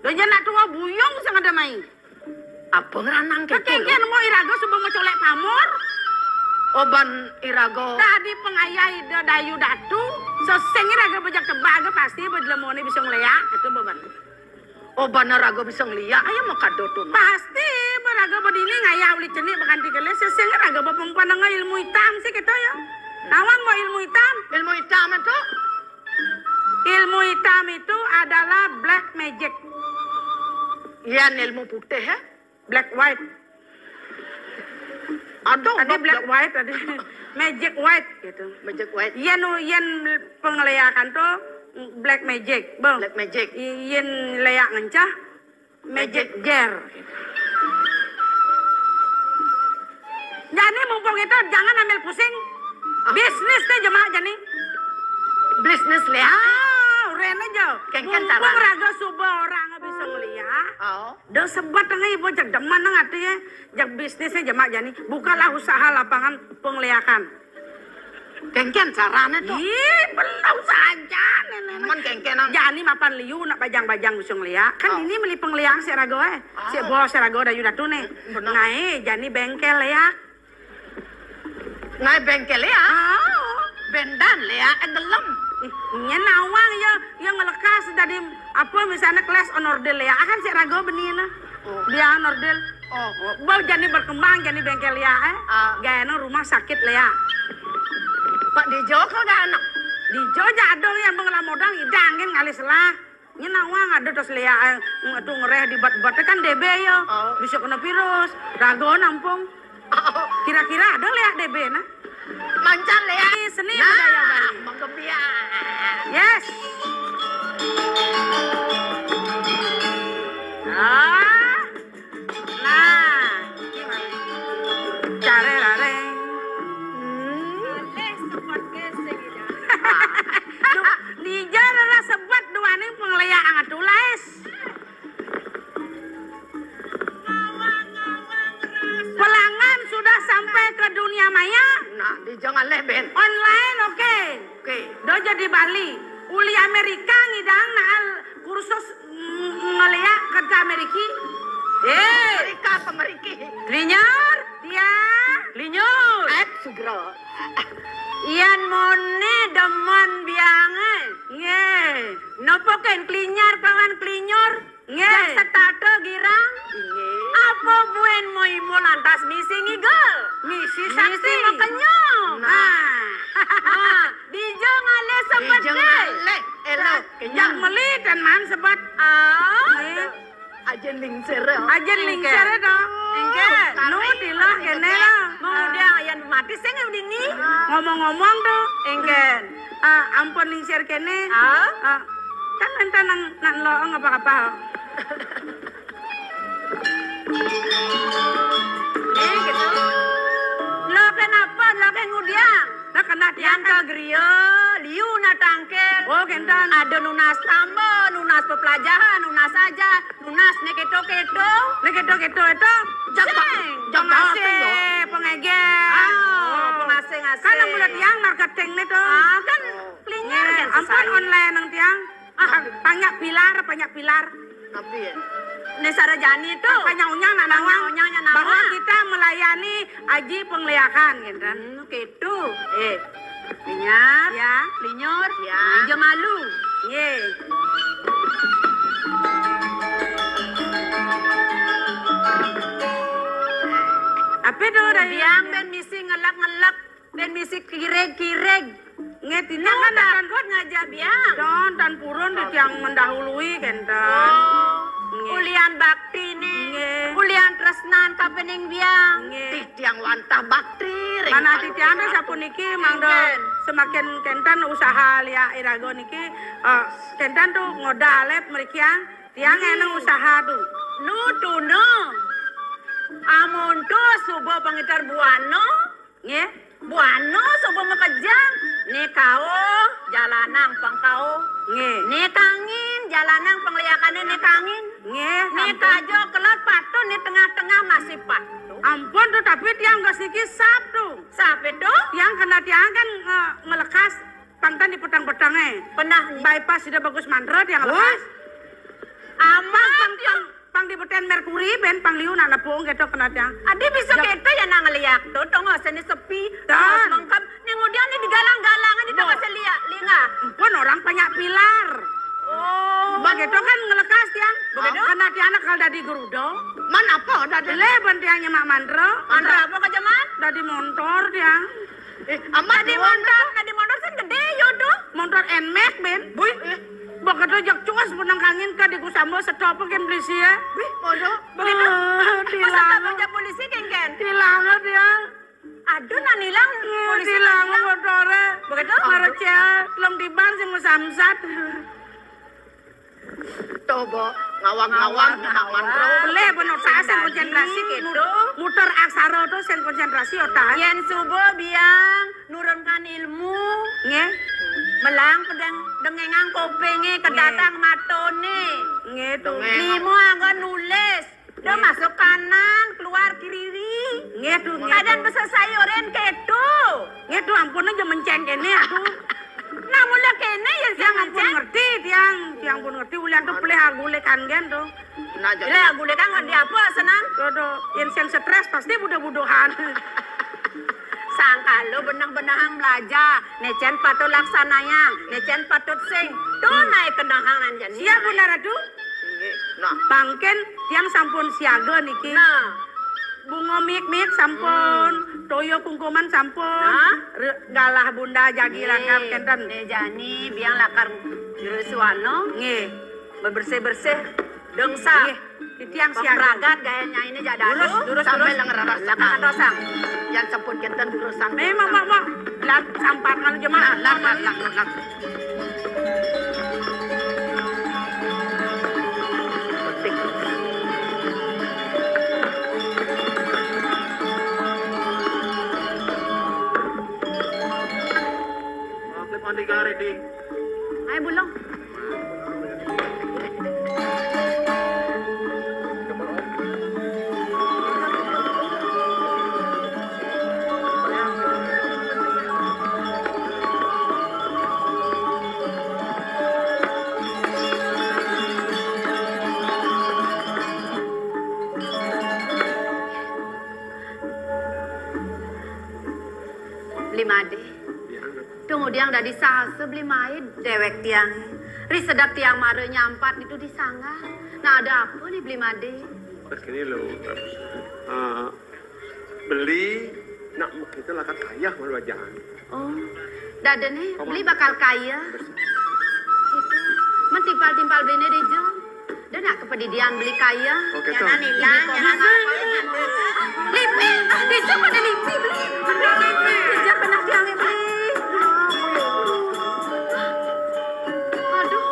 Dojo nak tuwo buyung sing ada mai. Apa ngeranang gitu? Kengken mau iraga suba mau colek pamur. Oban iraga. Tadi pengayah ida dayu datu, sesing iraga bejak tebak ga pasti bejelemone bisa ngeleak, itu beban. Oh, bana raga bisa ngeliak, ayo mau kado tuh. Pasti, beraga bedini ngayah uli cenik bakanti kelis, sesing raga bepengpan dengan ilmu hitam sih kita ya. Lawan mau ilmu hitam. Ilmu hitam itu? Ilmu hitam itu adalah black magic. Yan ilmu putih, ya? Black white. Aduh, tadi black white tadi. Magic white gitu. Magic white. Yen, yen pengeleakan tuh black magic, bang. Black magic. Yen leak ngencah magic jar. Jadi mumpung itu jangan ambil pusing. Ah. Bisnis teh jemak jani. Bisnis leak. Ah, uren aja. Kengken cara. Mumpung raga suba orang bisa ngeliat. Oh. Dah sebat nang ibu jak demen nang ati ya. Jak bisnisnya jemak jani. Bukalah usaha lapangan pengeleakan. Kengken carane tuh. Ih, belum saja nenek. Cuman kengken nang. Jani mapan liu nak bajang-bajang bisa ngeliak. Kan ini meli pengeleakan si raga eh. Si bos si raga dayu datu nih. Bener. Ngai jani bengkel ya. Ngai bengkel ya. Bendan leak eh gelem. Ih, nya nawang ya, ya ngelekas tadi apa misalnya kelas on order leak kan si raga benina. Oh. Dia on order. Oh. Bau jani berkembang jani bengkel leak eh. Ah. Gaya rumah sakit leak. Pak Dijo kau dah anak. Dijo jadul yang mengelah modal idangin ngalih selah. Nya nawang ada tos leak eh, tu ngereh di bat-bat kan D B ya. Oh. Bisa kena virus. Raga nampung. Oh. Kira-kira ada leak D B nah. Mancan leak. Seni budaya Bali. Menggebiak. Yes. Ah. Nah, gimana? Care rare. Hmm. Duh, dija rara sebat duaning pengeleak anget tules. Pelanggan sudah Sampai ke dunia maya. Nah, dija ngalih, Ben. Online, oke. Oke. Do jadi Bali. Uli Amerika ngidang naal kursus ng-, ngeliak ke Ameriki. Eh. Amerika apa Meriki? Klinyor. Ya. Klinyor. Eh, sugra. Yan mone demen biange. Nggih. Nopo ken klinyor kawan klinyor? Nggih. Jak setata girang. Nggih. Apa buen moimo lantas misi ngigel? Misi sakti. Misi makenyong. Nah. Nah. Dija ngalih sebet. Dija ngalih. Elok, kenyang. Jak meli ten man sebet. Ah. Nggih. Ajin lingsir. Ajin lingsir to. Engken. Nu tilah kene lah. Mau dia ayan mati sing dini. Ngomong-ngomong to. Engken. Ah, ampun lingsir kene. Ah? Ah, kan enten nang, nang lo ngapa-apa. Eh, gitu. Lo kenapa? Lo ke ngudiang? Nah, kena tiang ka griya, liu na tangkil. Oh, kenten. Ada nunas tamba, nunas pepelajahan, nunas aja, nunas ne keto-keto. Ne keto-keto itu? Sing. Jaka, jaka sing, yo. Pengasih, pengeger. Ah, oh, pengasih-ngasih. Kan mula tiang marketing ne to. Ah, kan klinyor kan ampun online nang tiang. Ah, banyak pilar, banyak pilar. Tapi ya. Ni sarajani tu. Banyak unyang nak nawang. Banyak unyang nak nawang. Bahwa kita melayani aji pengliakan, gitu. Hmm, gitu. Eh, linyar. Ya. Linyur. Ya. Aja malu. Ye. Apa tu dari biang ben misi ngelak-ngelak. Ben misi kirig-kirig. Nggih, tiang kan takut ngajak biang. Don, tan purun di tiang mendahului kenten. Oh. Nggih. Ulian bakti nih. Nggih. Ulian tresnan kapening biang. Nggih. Ti tiang wantah bakti ring. Manah ti tiang sapuniki mangda semakin kenten usaha liak iraga niki, eh, kenten tu ngodal mriki tiang. Tiang eneng usaha tu. Nu tuna. Amun tu suba pangiter buana. Nggih. Buana suba makejang, ne kauh jalanang pang kauh. Nggih. Ne kangin jalanang pangliakane ne kangin. Nggih, ne ampun. Kaja kelat patut ne tengah-tengah masih patut. Ampun tu, tapi tiang gas niki sap tu. Sap itu? Tiang kena tiang kan, eh, ngelekas pang tan di petang-petang, eh. Pernah. Bypass sudah bagus mantra tiang lekas. Amat pang, pang di beten Merkuri, ben pang liu nak nepung gitu kena tiang. Adi bisa kita ya nang liak tu, tengah sini sepi, tengah semengkap, ni ngudian ni digalang-galang, ni tengah seliak, linga. Pun orang banyak pilar. Oh. Begitu kan ngelekas tiang. Begitu? Kena tiang nak kal dadi gerudo. Man apa dadi? Leh ben tiang nyemak mantra. Mantra apa kajaman? Dadi montor tiang. Eh, amat dadi montor, dadi montor kan gede yo tu. Montor Nmax, Ben. Bui. Begitu jak cuas benang kangin ka di kusamba setop ken polisi ya. Wih, bodoh. Begitu. Tilang. Masa tak polisi kengken? Tilang dia. Aduh, nanilang polisi tilang motore. Begitu? Marecel, telung tiban sing samsat. Coba ngawang-ngawang, ngawang-ngawang. Boleh, bener, saya sing konsentrasi gitu. Muter aksara tu sing konsentrasi otak. Yen suba biang nurunkan ilmu. Nggih. Melang pedang dengengang kupinge, kedatang matane. Nggih, tu. Lima anggon nulis. Dah masuk kanan, keluar kiri. Nggih, tu, nggih. Badan tu. Besesayuran ketu. Nggih, tu, ampun aja menceng kene aku. Nah, mula kene ya tiang ampun ngerti, tiang, tiang pun ngerti ulian tu pelih agulekan gen tu. Nah, jadi pelih agulekan ngerti apa senang? Dodo, yen sing stres pasti buduh-buduhan. Sangkal lo benang-benang belajar, necen patut laksanayang, necen patut sing. Tu naik kenahang nan jani. Siap, Bunda Ratu. Nggih. Nah. Pangken tiang sampun siaga niki. Nah. Bunga mik-mik sampun, toya kungkuman sampun. Nah. Re-, galah bunda jagi rangkap kenten. Ne jani biang lakar juru suana. Nggih. Bebersih-bersih. Dengsa. Nggih. Titiang siaga. Pemragat gaya nyaine jak dalu. Durus, durus, sampai durus. Lengan raras. Lakar atosang. Yang sampun kenten durusang. Memang, Mak, Mak. Lar sampat malu jemaah. Nah, lar, lar, lar, lar, lar. Petik. Aku mandi garet, Ding. Ayo, bulung. Beli Made. Tiang. Tung udiang dadi saha beli maid dewek tiang. Ri sedek tiang mara nyampat ditu di sanggah. Nah, ada apa nih beli Made? Terkini lo. Ah, beli nak kita lakat kayah malu aja. Oh, dada nih beli bakal kaya. Gitu. Mentimpal-timpal beli nih dija. Dia nak kepedidian beli kaya. Oke, nyana tuh. Nila, nyana. Lipi, dija pada lipi beli. Dija pernah tiang beli. Aduh.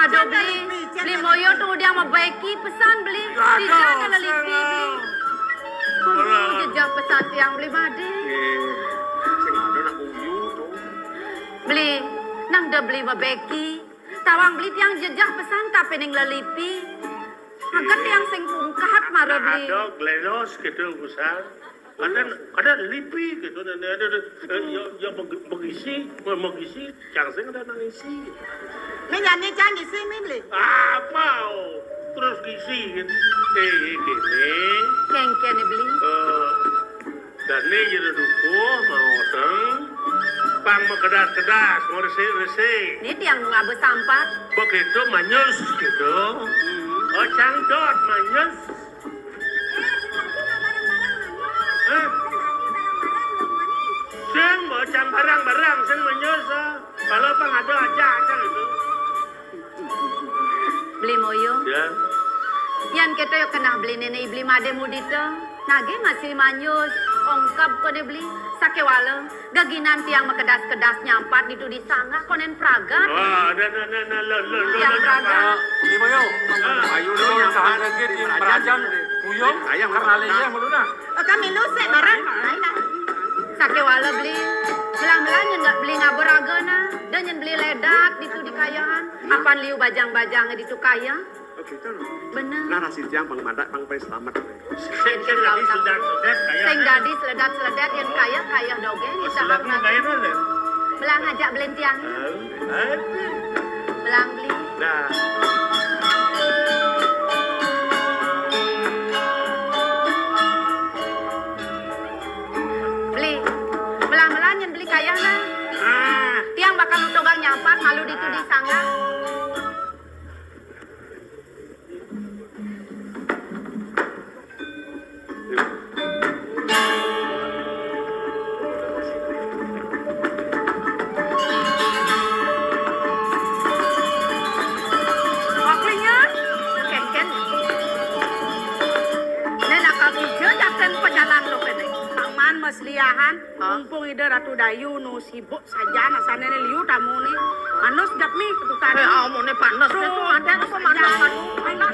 Aduh beli. Beli Moyo tuh udah mau baiki pesan beli. Dija ada lipi beli. Aduh, jejak pesan tiang beli Made. Sing ada nak uyu tuh. Beli, nang da beli mabeki. Tawang beli tiang jejak pesan tapi ning lelipi. Agan tiang sing pungkat mara beli. Ada glenos gitu, Gusar. Ada, ada lipi gitu, dan ada, ada, eh, ya, ya mengisi, mengisi, cang sing ada nang isi. Mi jani cang isi mi beli. Apa? Oh? Terus isi gitu. Eh, gini. Kengken beli. Eh, Dadi jero dukuh maoseng, pang makedas-kedas, maresik-resik. Ini tiang nu ngaba sampat. Begitu manyus gitu. Oh, cangdot manyus. Hah? Sing, bocang barang-barang, sing manyus, ah. Kalau pang ada aja, aja gitu. Beli Moyo. Ya. Yan keto yo kenah beli nene beli Made mudita. Nage masih manyus, ongkab kone beli, sakewala, geginan tiang makedas-kedas nyampat ditu di sanggah konen pragat. Wah, ada, ada, ada, ada, lo, lo, lo, tiang lo, pragat. Ah, Beli Moyo. Ah. Ayo lo yang tahan lagi di merajan, kuyung, ayam karena leleh mulu nah. Oh, kami lu sek barang. Ayo nah. Sakewala beli, belang-belang nyen nggak beli ngabur raga nah, dan nyen beli ledak ditu di kayahan. Apan liu bajang-bajang ditu kaya. Oh, gitu loh. Bener. Nah, nasib tiang pang madak pang pai selamat. Sing, sing dadi seledat-seledat, kaya. Sing dadi seledat-seledat, yang kaya, kaya dogeng, oh, kita seledat harus kaya mana? Belang ngajak belin tiang. Oh, aduh. Belang beli. Nah. Beli. Belang-belang nyen beli kaya nah. Ah. Tiang bakal nutugang nyampat malu ditu di sanggah. Waklinya, kenken. Nen akal kija jaten pejalan lo kene. Paman mesliahan, mumpung ida Ratu Dayu nu sibuk. Sajan asane ne liu tamu ne. Panas jap mi ketukan. Eh, ah, omone panas ne tuh, ada apa panas, panas.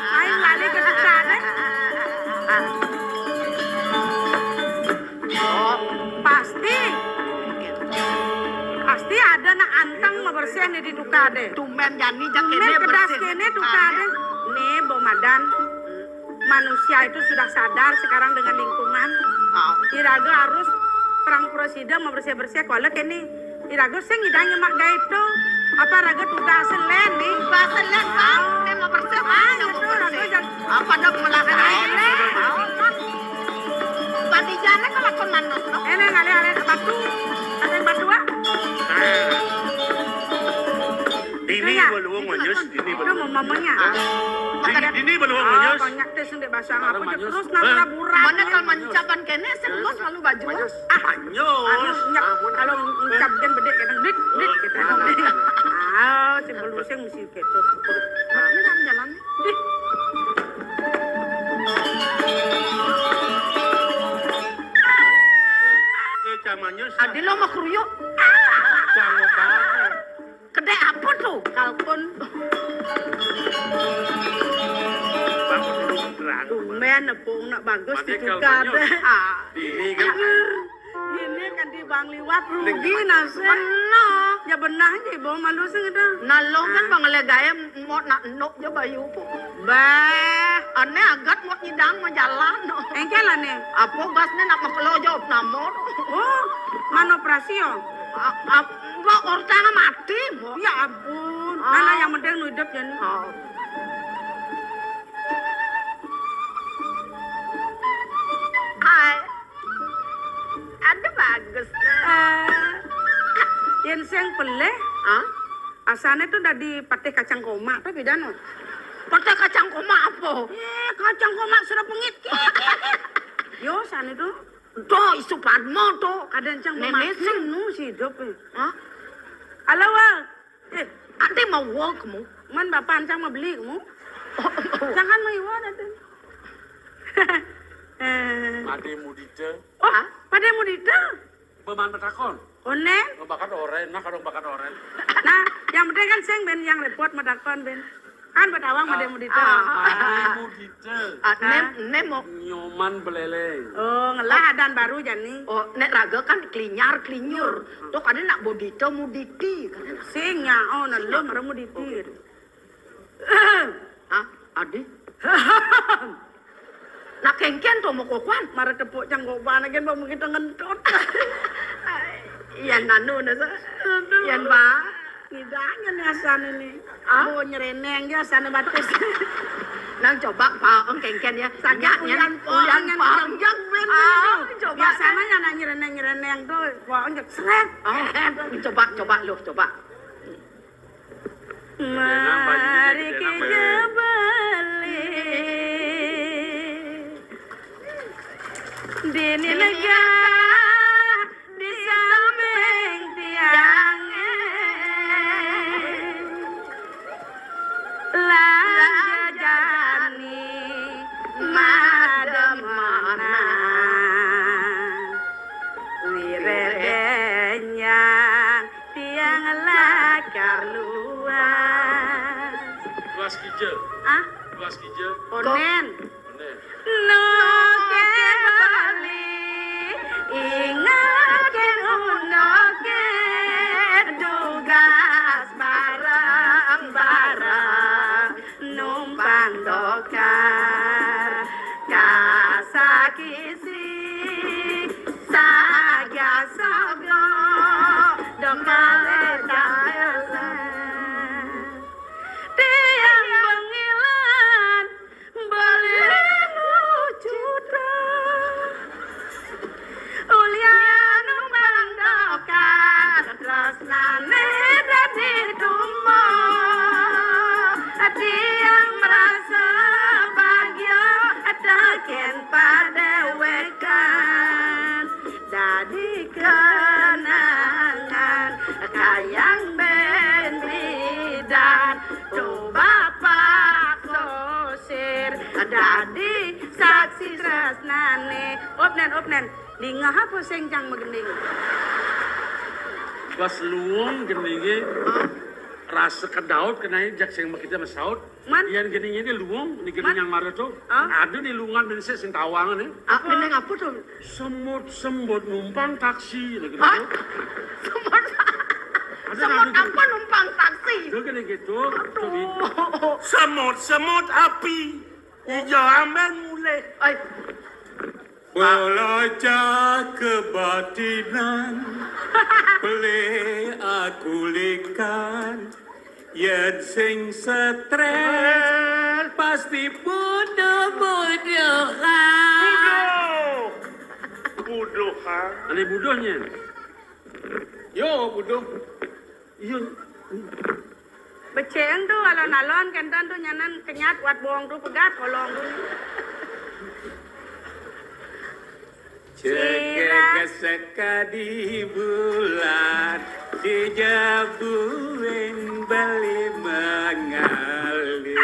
Aing lali ke tukade. Oh, pasti. Pasti ada nak anteng mabersih nih di tukade. Tumben jani jak kene kedas bersih kene tukade. Nih, Bo Madan. Manusia itu sudah sadar sekarang dengan lingkungan. Oh. Iraga harus perang prasida mabersih-bersih kuala kene. Iraga sing idang nyemak gaito. Apa raga tugas len nih? Tugas len, Bang. Dia mau bersih, Bang. Dia mau bersih. Apa dok melakar? Padijana kalau kon manus, no? Ene ngale-ale batu. Ada batu ah. Dini baluang manyus, dini baluang. Itu mamanya. Dini, dini baluang manyus. Banyak teh sendek basang apa terus nang raburan. Mana kalau mancapan kene sing bos malu baju. Ah, manyus. Anu, nyak, kalau ngucap kan bedek kadang dik, dik, gitu. Ah, si belusing mesti keto. Ini kan jalan. Ih. Eh, camanya sah. Adi lo mah kruyuk. Cangok banget. Kedek apa tuh? Kalkun. Bangun dulu terang. Tumben, nepung nak bagus. Mati ditugar kalkunnya deh. Ah. Ini kan. Ini kan di Bang Liwat rugi nasib. Benar. Ya Benah je bawa malu sing itu. Nalong kan bang le gaye mot nak nok je bayu po. Bah, ane agat mot nyidang majalan. Engkel ane. Apa gasne nak makelo jawab nama. Oh, mana operasi yo? Apa ortang mati mo? Ya ampun. Nana yang penting nu hidup jan. Oh. Hai. Ada bagus. Eh, yen sing pelih, hah? Asane tuh dadi patih kacang koma, tapi dano. Patih kacang koma apa? Eh, kacang koma sudah pengit. Yo, sane tuh. Tuh, isu Padma tuh. Kadang cang nenek sing nu si hidup. Eh. Hah? Halo, Wal. Eh, ate mau wong kamu? Man bapak ancang mau beli kamu? Jangan mau iwan ate. Eh. Pade mudita. Oh, pade mudita. Beman betakon. Onen? Bakat oren, nah kalau bakat oren. Nah, yang penting kan sing ben yang repot medakon ben. Kan betawang pade mudita. Pade mudita. Ah, nem, nem mo. Nyoman beleleng. Oh, ngelah adan baru jani. Oh, nek raga kan klinyar, klinyur. Tuh kadang nak bodita, muditi. Sing ya, oh, nelum, muditi. Hah? Adi? Nak kengken to mo kokuan. Mara tepuk canggoban agen ba mungkin tengentot. Yan nanu na sa. Aduh. Yan ba. Ngidanya ni asane ni. Ah? Oh, nyereneng dia asane batis. Nang coba pa, ong kengken ya. Sakit uyan, uyan panjang ben. Ah, coba. Biasanya ya nak nyereneng-nyereneng tuh, wah, ong seret. Oh, coba, coba lu, coba. Mari kita balik. Dini lega di samping tiangnya. Lajajani mademana. Wiredenyang tiang lakar luas. Luas kija. Ah? Luas kija. Onen. Onen. Noke bali, ingakin unoke dugas barang-barang numpang dokar. Kasakisi saga sogo dokar daya. Tiang bengilan beli mucutra. Ulian numpang dokar tresnane dadi tumo. Tiang merasa bahagia taken padewekan. Dadi kenangan kayang ben bidan tu bapak sosir dadi saksi tresnane. Opnen, opnen. Dingah apa sing cang magending? Pas luung gendinge rasa kedaut kenai jak sing makita masaut. Man? Yan gending ini luung, ni gending yang mara tu. Ah? Ada ni luungan ben sing tawang ni. Ah, gending apa tu? Semut-semut numpang taksi lagi tu. Hah? Semut. Semut apa numpang taksi? Dia kena gitu. Aduh. Semut-semut api. Ija amben mulih. Ai. Belajar kebatinan. Pelih aku likan. Yen sing stres pasti bodoh-bodohan. Buduh. Buduhan. Ane buduhnya. Yo, buduh. Iya. Beceng tu alon-alon kentan tu nyanan kenyat wat bong tu pegat kolong tu. Cekek sekadi bulan dijabuin beli mengalir.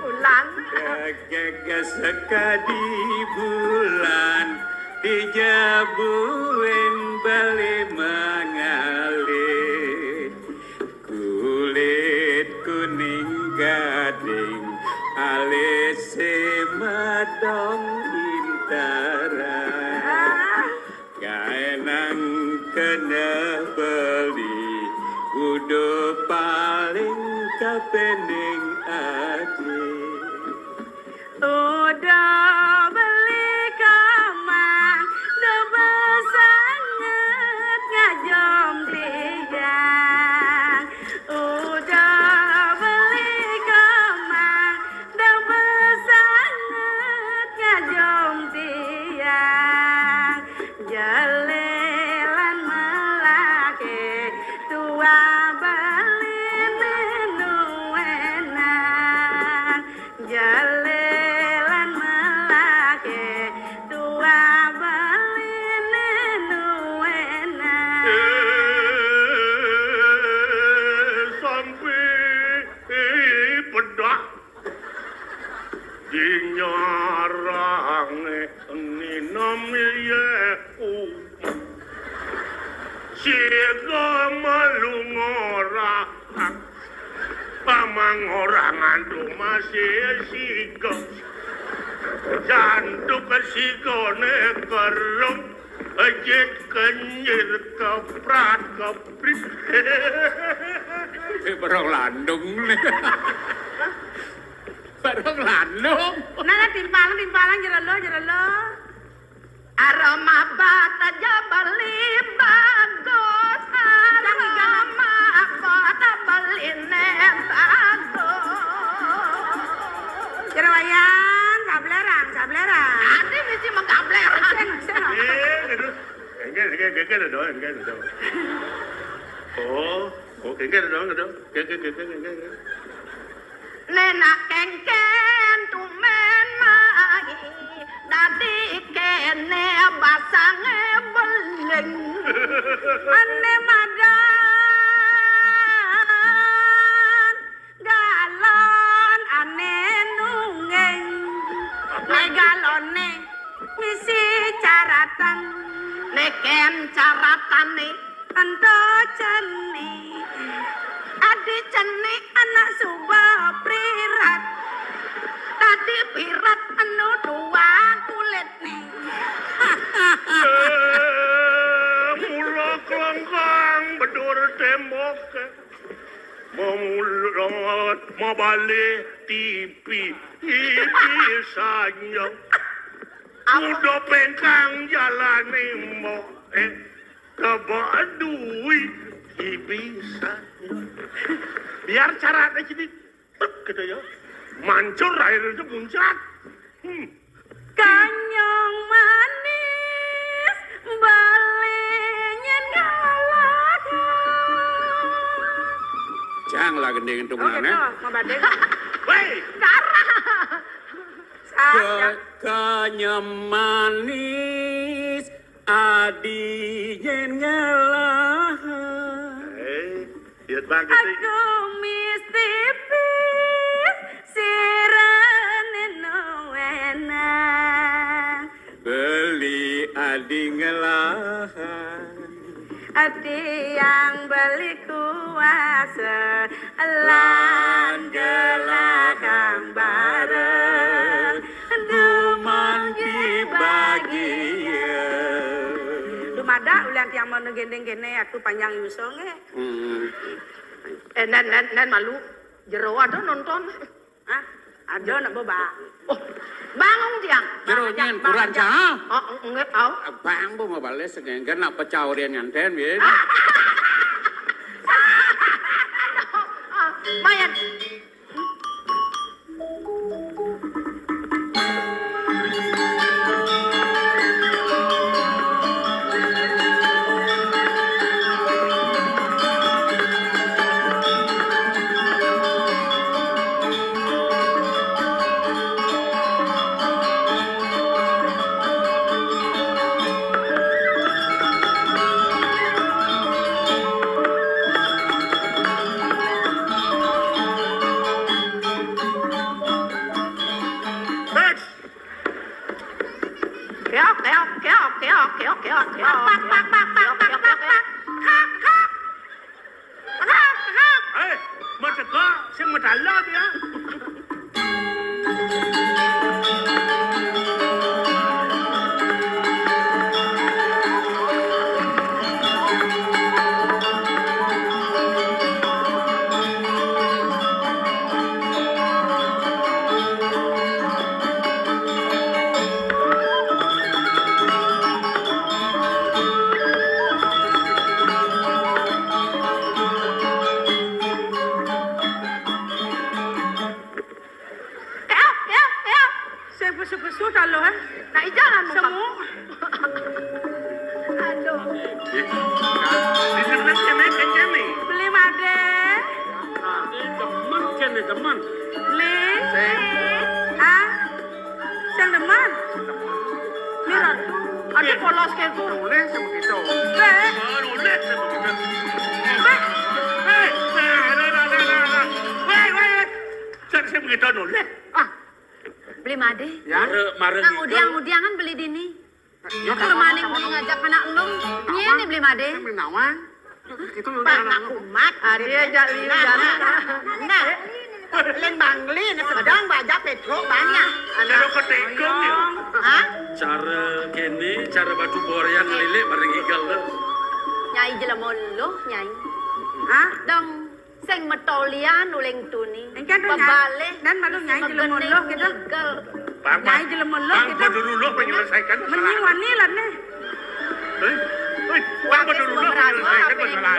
Ulang. Cekek sekadi bulan dijabuin beli mengalir. Kulit kuning gading, alis madong intara. Gaenang kena beli. Pening ati. Udah beli kamang, udah besanget ngajom tiang. Udah beli kamang, udah besanget ngajom tiang. Jelelan melake tua beli nuenan. Jalelan melake tua beli nuenan. Eh, sampai, eh, pedak. Dinyarang nginum ye u. Siga malu ngorang. Pamang orang antu masih siga. Jantuk sigane kerung. Ejit kenyir keprat keprit. Barang landung nih. Barang landung. Nah, timpalan, timpalan, jero lo, jero lo. Aroma bata jabali bagus, aroma bata baline bagus. Jero wayang, kablerang, kablerang. Adi mesti mengkablerang. Sing, sing. Eh, gitu. Enggak, enggak, enggak, enggak, enggak, enggak. Oh, oke, enggak, enggak, enggak, enggak. Nenak kengken tumen mai, dadi kene basange beling. Ane madan galon ane nunggeng. Ne galone misi caratan. Neken caratane. Ento ceni. Adi ceni anak suba prirat. Tadi pirat anu dua kulit nih. Eh, mula kelengkang bedur tembok. Memulut, mabalik T V. Ibi sanyo. Udah pengkang jalane mbok. Eh, Tebak duit, bisa. Biar caranya jadi, tek, gitu ya. Mancur akhirnya muncrat. Hmm. Kanyang manis, balinya galak. Jang lah gending itu. Oh, mana? Gitu, mau badai. Weh. Karang. Ke-, kanyang manis, Adi yen ngelahan. Eh, lihat banget sih. Aku mis tipis, sirane nuenan. Beli adi ngelahan. Adi yang beli kuasa, lan gelahang bareng. Duman dibagia. Dumadak ulian tiang mau gendeng kene, aku panjang yuso nge. Hmm. Eh, nen, nen, nen malu. Jero ada nonton. Hah? Ada nak bebak. Oh, bangun tiang. Jero nyen kurang cah. Oh, enggak, au. Bang, bu mau bales, enggak nak pecah orian nganten, ya. Ah, mayan. Keok, keok, keok, keok, keok, keok, keok. Pak, pak, pak, pak, pak, pak, pak, pak. Kak, kak. Kak, kak. Eh, macam kak, sing medala dia. Temen. Lé. Sing. Ah. Sing demen. Mira. Ada polos kayak itu. Nulis sama kita. Bé. Nulis sama kita. Bé. Bé. Bé. Bé. Bé. Bé. Bé. Bé. Bé. Bé. Bé. Beli Madé. Ya. Mara, mara. Nang udiang-udiangan beli dini. Ya, kalau maning beli ngajak anak lu. Nyén Beli Madé. Nawang. Itu lu. Pak, nak umat. Ada aja liu. Nah, nah, nah. Lén Bangli, nah, sedang baja Petro banyak. Cara ketikung ya. Hah? Cara kéné, cara batu bor yang ngelilik bareng igal. Nyai jelema luh, Nyai. Hah? Dong. Sing metolian uling tuni. Engké to, Nyai. Pebalih. Dan malu Nyai jelema luh gitu. Nyai jelema luh gitu. Bang dulu penyelesaikan masalah. Mending wani lah nih. Hei, hei, Bang dulu penyelesaikan masalah.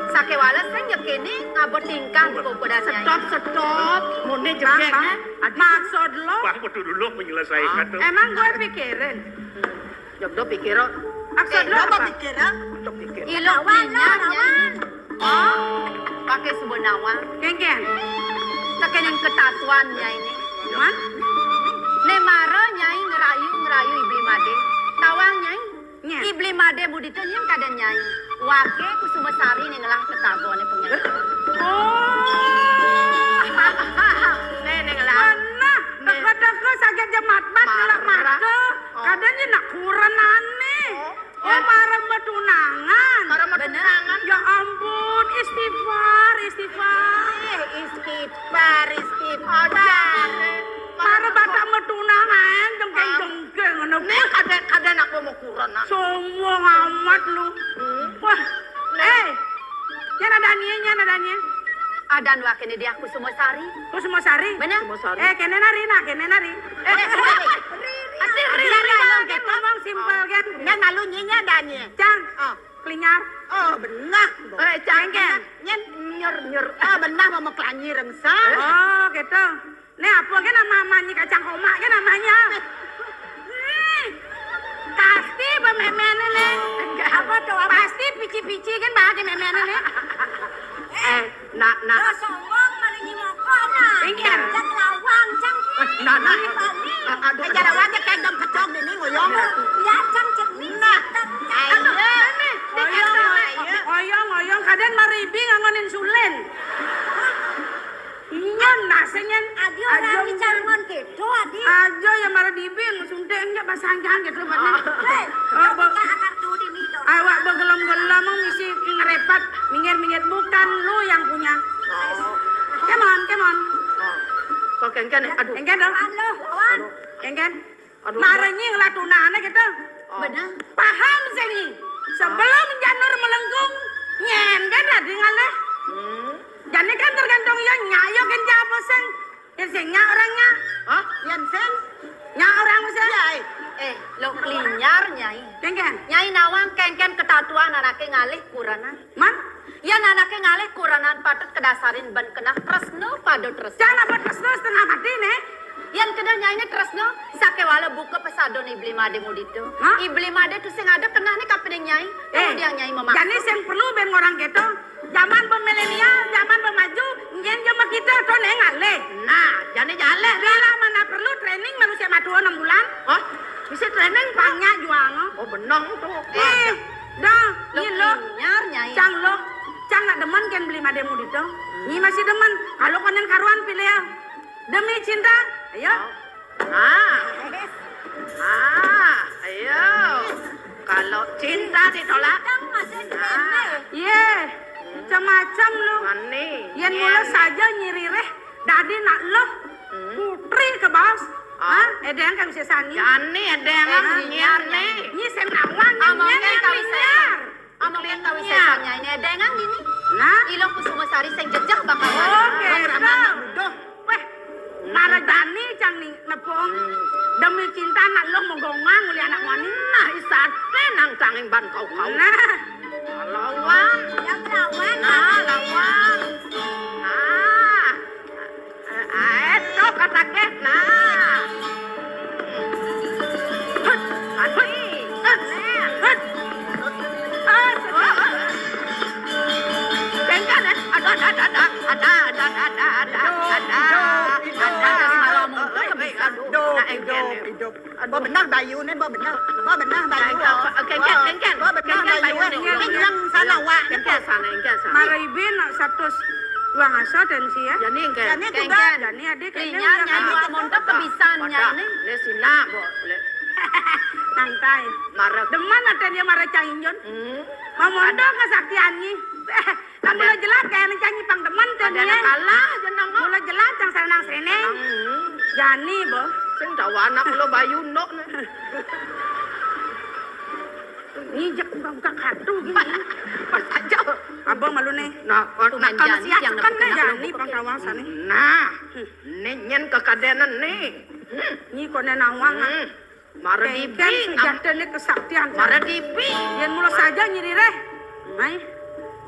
Sakéwala sing ya kéné ngaba tingkah di kokodan Nyai. Stop, stop. Muni jegek. Maksud lo? Bang dulu menyelesaikan tuh. Emang gue pikirin. Jogdo pikir. Maksud lo apa? Pikir. Jogdo pikir. Ilo lawan, Nyai. Oh, pakai suba nawang. Kéngkén. Tekéning ketatuan Nyai né. Man? Né mara Nyai ngerayu, ngerayu I Beli Madé. Tawang Nyai. Nyén. I Beli Madé mudita nyén kadén Nyai. Waké Kusuma Sari né ngelah tetagoné pengénter. Oh. Né, né ngelah. Bener. Teka-teka saget jemat bat ngelah mata. Kadén nyén nak kurenané. Oh, mara matunangan. Mara matunangan. Ya ampun, istighfar, istighfar. Eh, istighfar, istighfar. Mara batak matunangan, jengkeng-jengkeng ngono. Né kadén, kadén nak mau kurenan. Sombong amat lu. Wah, eh, nyén ada nyai, nyén ada nyai. Adan wakéné dia Kusuma Sari. Kusuma Sari? Bener. Eh, kéné nari, nah, kéné nari. Eh, ri, ri, ri, ri, ri, ri, ngomong simpel kan. Nyén malu nyai, nyai ada nyai. Cang, kelinyar. Oh, benah. Eh, Cang, nyén nyur, nyur. Ah, benah mau kelinyar rengsang. Oh, gitu. Né apa kan nama amanyi kacang koma kan namanya? Pasti bememené né. Apa tuh? Pasti pici-pici kan bahagi memené né. Eh, nak, nak. Lo sombong malu nyimoko nah. Inggih. Cang lawang, Cang. Nak, nak. Aduh, aja lawang aja kayak dong kecok ini ngoyong. Ya, Cang, Cang. Nah. Ayo. Oyong, oyong, oyong. Kadén mara ibi ngangon insulin. Nyén nasé nyén. Adi orang di calon gitu, Adi. Aja ya mara dibing, suntik enggak basangkan gitu bener. Hei, awak begelem-gelem ngisi ngerepat, minggir-minggir bukan lu yang punya. Come on, come on. Kok kéngkén, aduh. Kéngkén dong. Lawan. Kéngkén. Aduh, mara nyai ngelah tunané gitu. Bener. Paham sih nyai. Sebelum janur melengkung, nyén kan tadi ngalih. Jani kan tergantung ya nyai ya kan apa sing. Yén sing nya orangnya. Hah? Yén sing nya orang sing. Ya, eh. Eh, lo kelinyar, Nyai. Kéngkén. Nyai nawang kéngkén ketatuan anaké ngalih kurenan. Man? Yén anaké ngalih kurenan patut kedasarin ben keneh tresna pada tresna. Cang apa tresna setengah mati né? Yén keneh nyainé tresna, sakéwala buka pesadan I Beli Madé mudita. Hah? I Beli Madé tusing ada kenehné kapining nyai. Eh, kemudian nyai memakai. Jani sing perlu ben ngorang kéto. Zaman bemilenial, zaman bemaju, nyén zaman kita to né ngalih. Nah, jani jaleh. Bila mana perlu training manusia matua enam bulan. Hah? Bisa training, Pak? Banyak juang. Oh, benang to. Eh, dah, nyai lo. Nyar, Nyai. Cang lo. Cang nak demen kan Beli Madé mudita. Nyai masih demen. Kalau konen karuan pilih ya. Demi cinta, ayo. Ah. Ah, ayo. Kalau cinta ditolak. Iya. Macam-macam lu. Mani. Yén mula saja nyiriréh dadi nak lo. Putri ke bos. Hah? Édéng kan bisa sangi. Jani édéng. Nyir né. Nyi sing nawang nyén kawis. Among kén kawisésan nyainé, édéngang dini. Nah. Ila Kusuma Sari sing jejeh bakal. Oke, dah. Duh. Wéh, mara jani cang ni nepung. Demi cinta nak lo megongang uli anak wani. Nah, isaté nang canging ban kau-kau. Nah. Lawan. Ya, lawan. Nah, lawan. Nah. Ae, tok kataké, nah. Hut, hut, hut, hut. Kéngkén, eh. Ada, ada, ada, ada. Ada, ada, ada, ada. Bo beneh bayuné, bo beneh. Bo beneh bayu. Kéngkén, kéngkén. Bo beneh bayu. Kéngkén bayu. Kéngkén sana wak. Kéngkén sana, kéngkén sana. Mara ibi nak satus dua ngasa tensi ya. Jani kéngkén. Jani juga. Jani adik kéngkén. Nyai wak mondok kebisan nyai né. Lé sina, bo, lé. Santai. Mara. Demen até dia mara cang injun. Hmm. Mau mondok kesaktian ni. Kan mula jelas kaya ni cang pang demen té ni. Kalah jeneng. Mula jelas cang senang sini. Jani, bo. Sing tawa anak lo bayu ndok né. Ngijek buka-buka kartu gini. Pas aja. Abang malu nih. Nah, nah, kalau siap kan nih Jani pang kawasan nih. Nah, né nyén kekadénan né. Nyi koné nawang. Mara dibi, sujatine kesaktian. Mara dibi. Yén mula saja nyirih. Ai.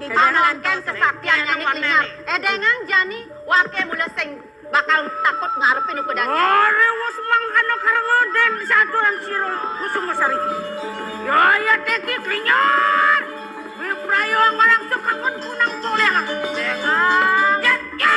Di mana lan kesaktian nyai klinyar? Édéngang jani, waké mula sing bakal takut ngarepin uku dadi. Ora wis mangkana karena den saturan sira kusuma sari. Ya ya teki klinyar. Wiprayo ngarang sukakon kunang poleh. Édéngang. Ya, ya.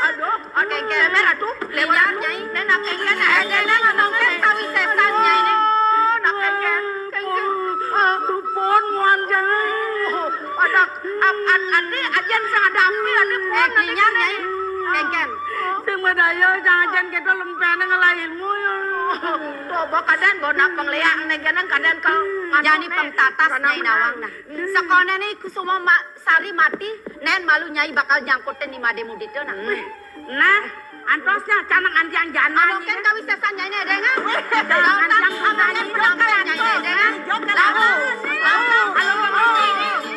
Aduh, aduh, kéngkén, Ratu, lewat Nyai. Nénak kéngkén, édéngang ngomong kawisésan Nyai né. Nak kéngkén, kéngkén. Pun muan Nyai. Ada, adi, ajen sing ada api, ada pun. Éh, klinyar Nyai, kéngkén. Sing madaya, jang ajen kéto lempéné ngelahinmu ya. Coba kadén, bo nak pengléak, né kadén kal. Jani pengtatas Nyai nawang nah. Sekoné né kusuma ma-, sari mati, nén malu Nyai bakal nyangkutin ni Madé Mudita nah. Nah, antosnya canang antiang jana. Anu kén kawisésan Nyai né, édéngang. Wih, canang antiang jana. Lalu, lalu, lalu,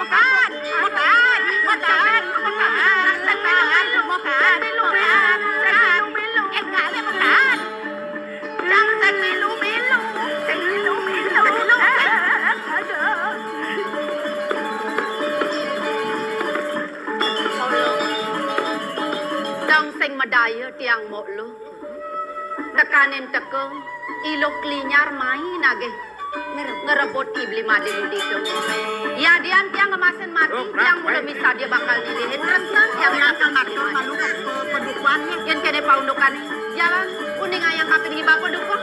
makan, makan, makan, makan, makan, makan, makan, makan, makan. Dang sing milu-milu, sing milu-milu. Aduh. Dang sing madaya tiang mok luh. Tekanin teka, I Luh Klinyar mai nagih. Ngerebut I Bli Madé Mudita. Yadian tiang ngemasin mati, tiang mula misadia bakal nilihin. Resen tiang bakal matur malu ke, ke, kedukuannya. Yén kéné paundukané. Jalan, uning ayang kaping di bapa dukuh.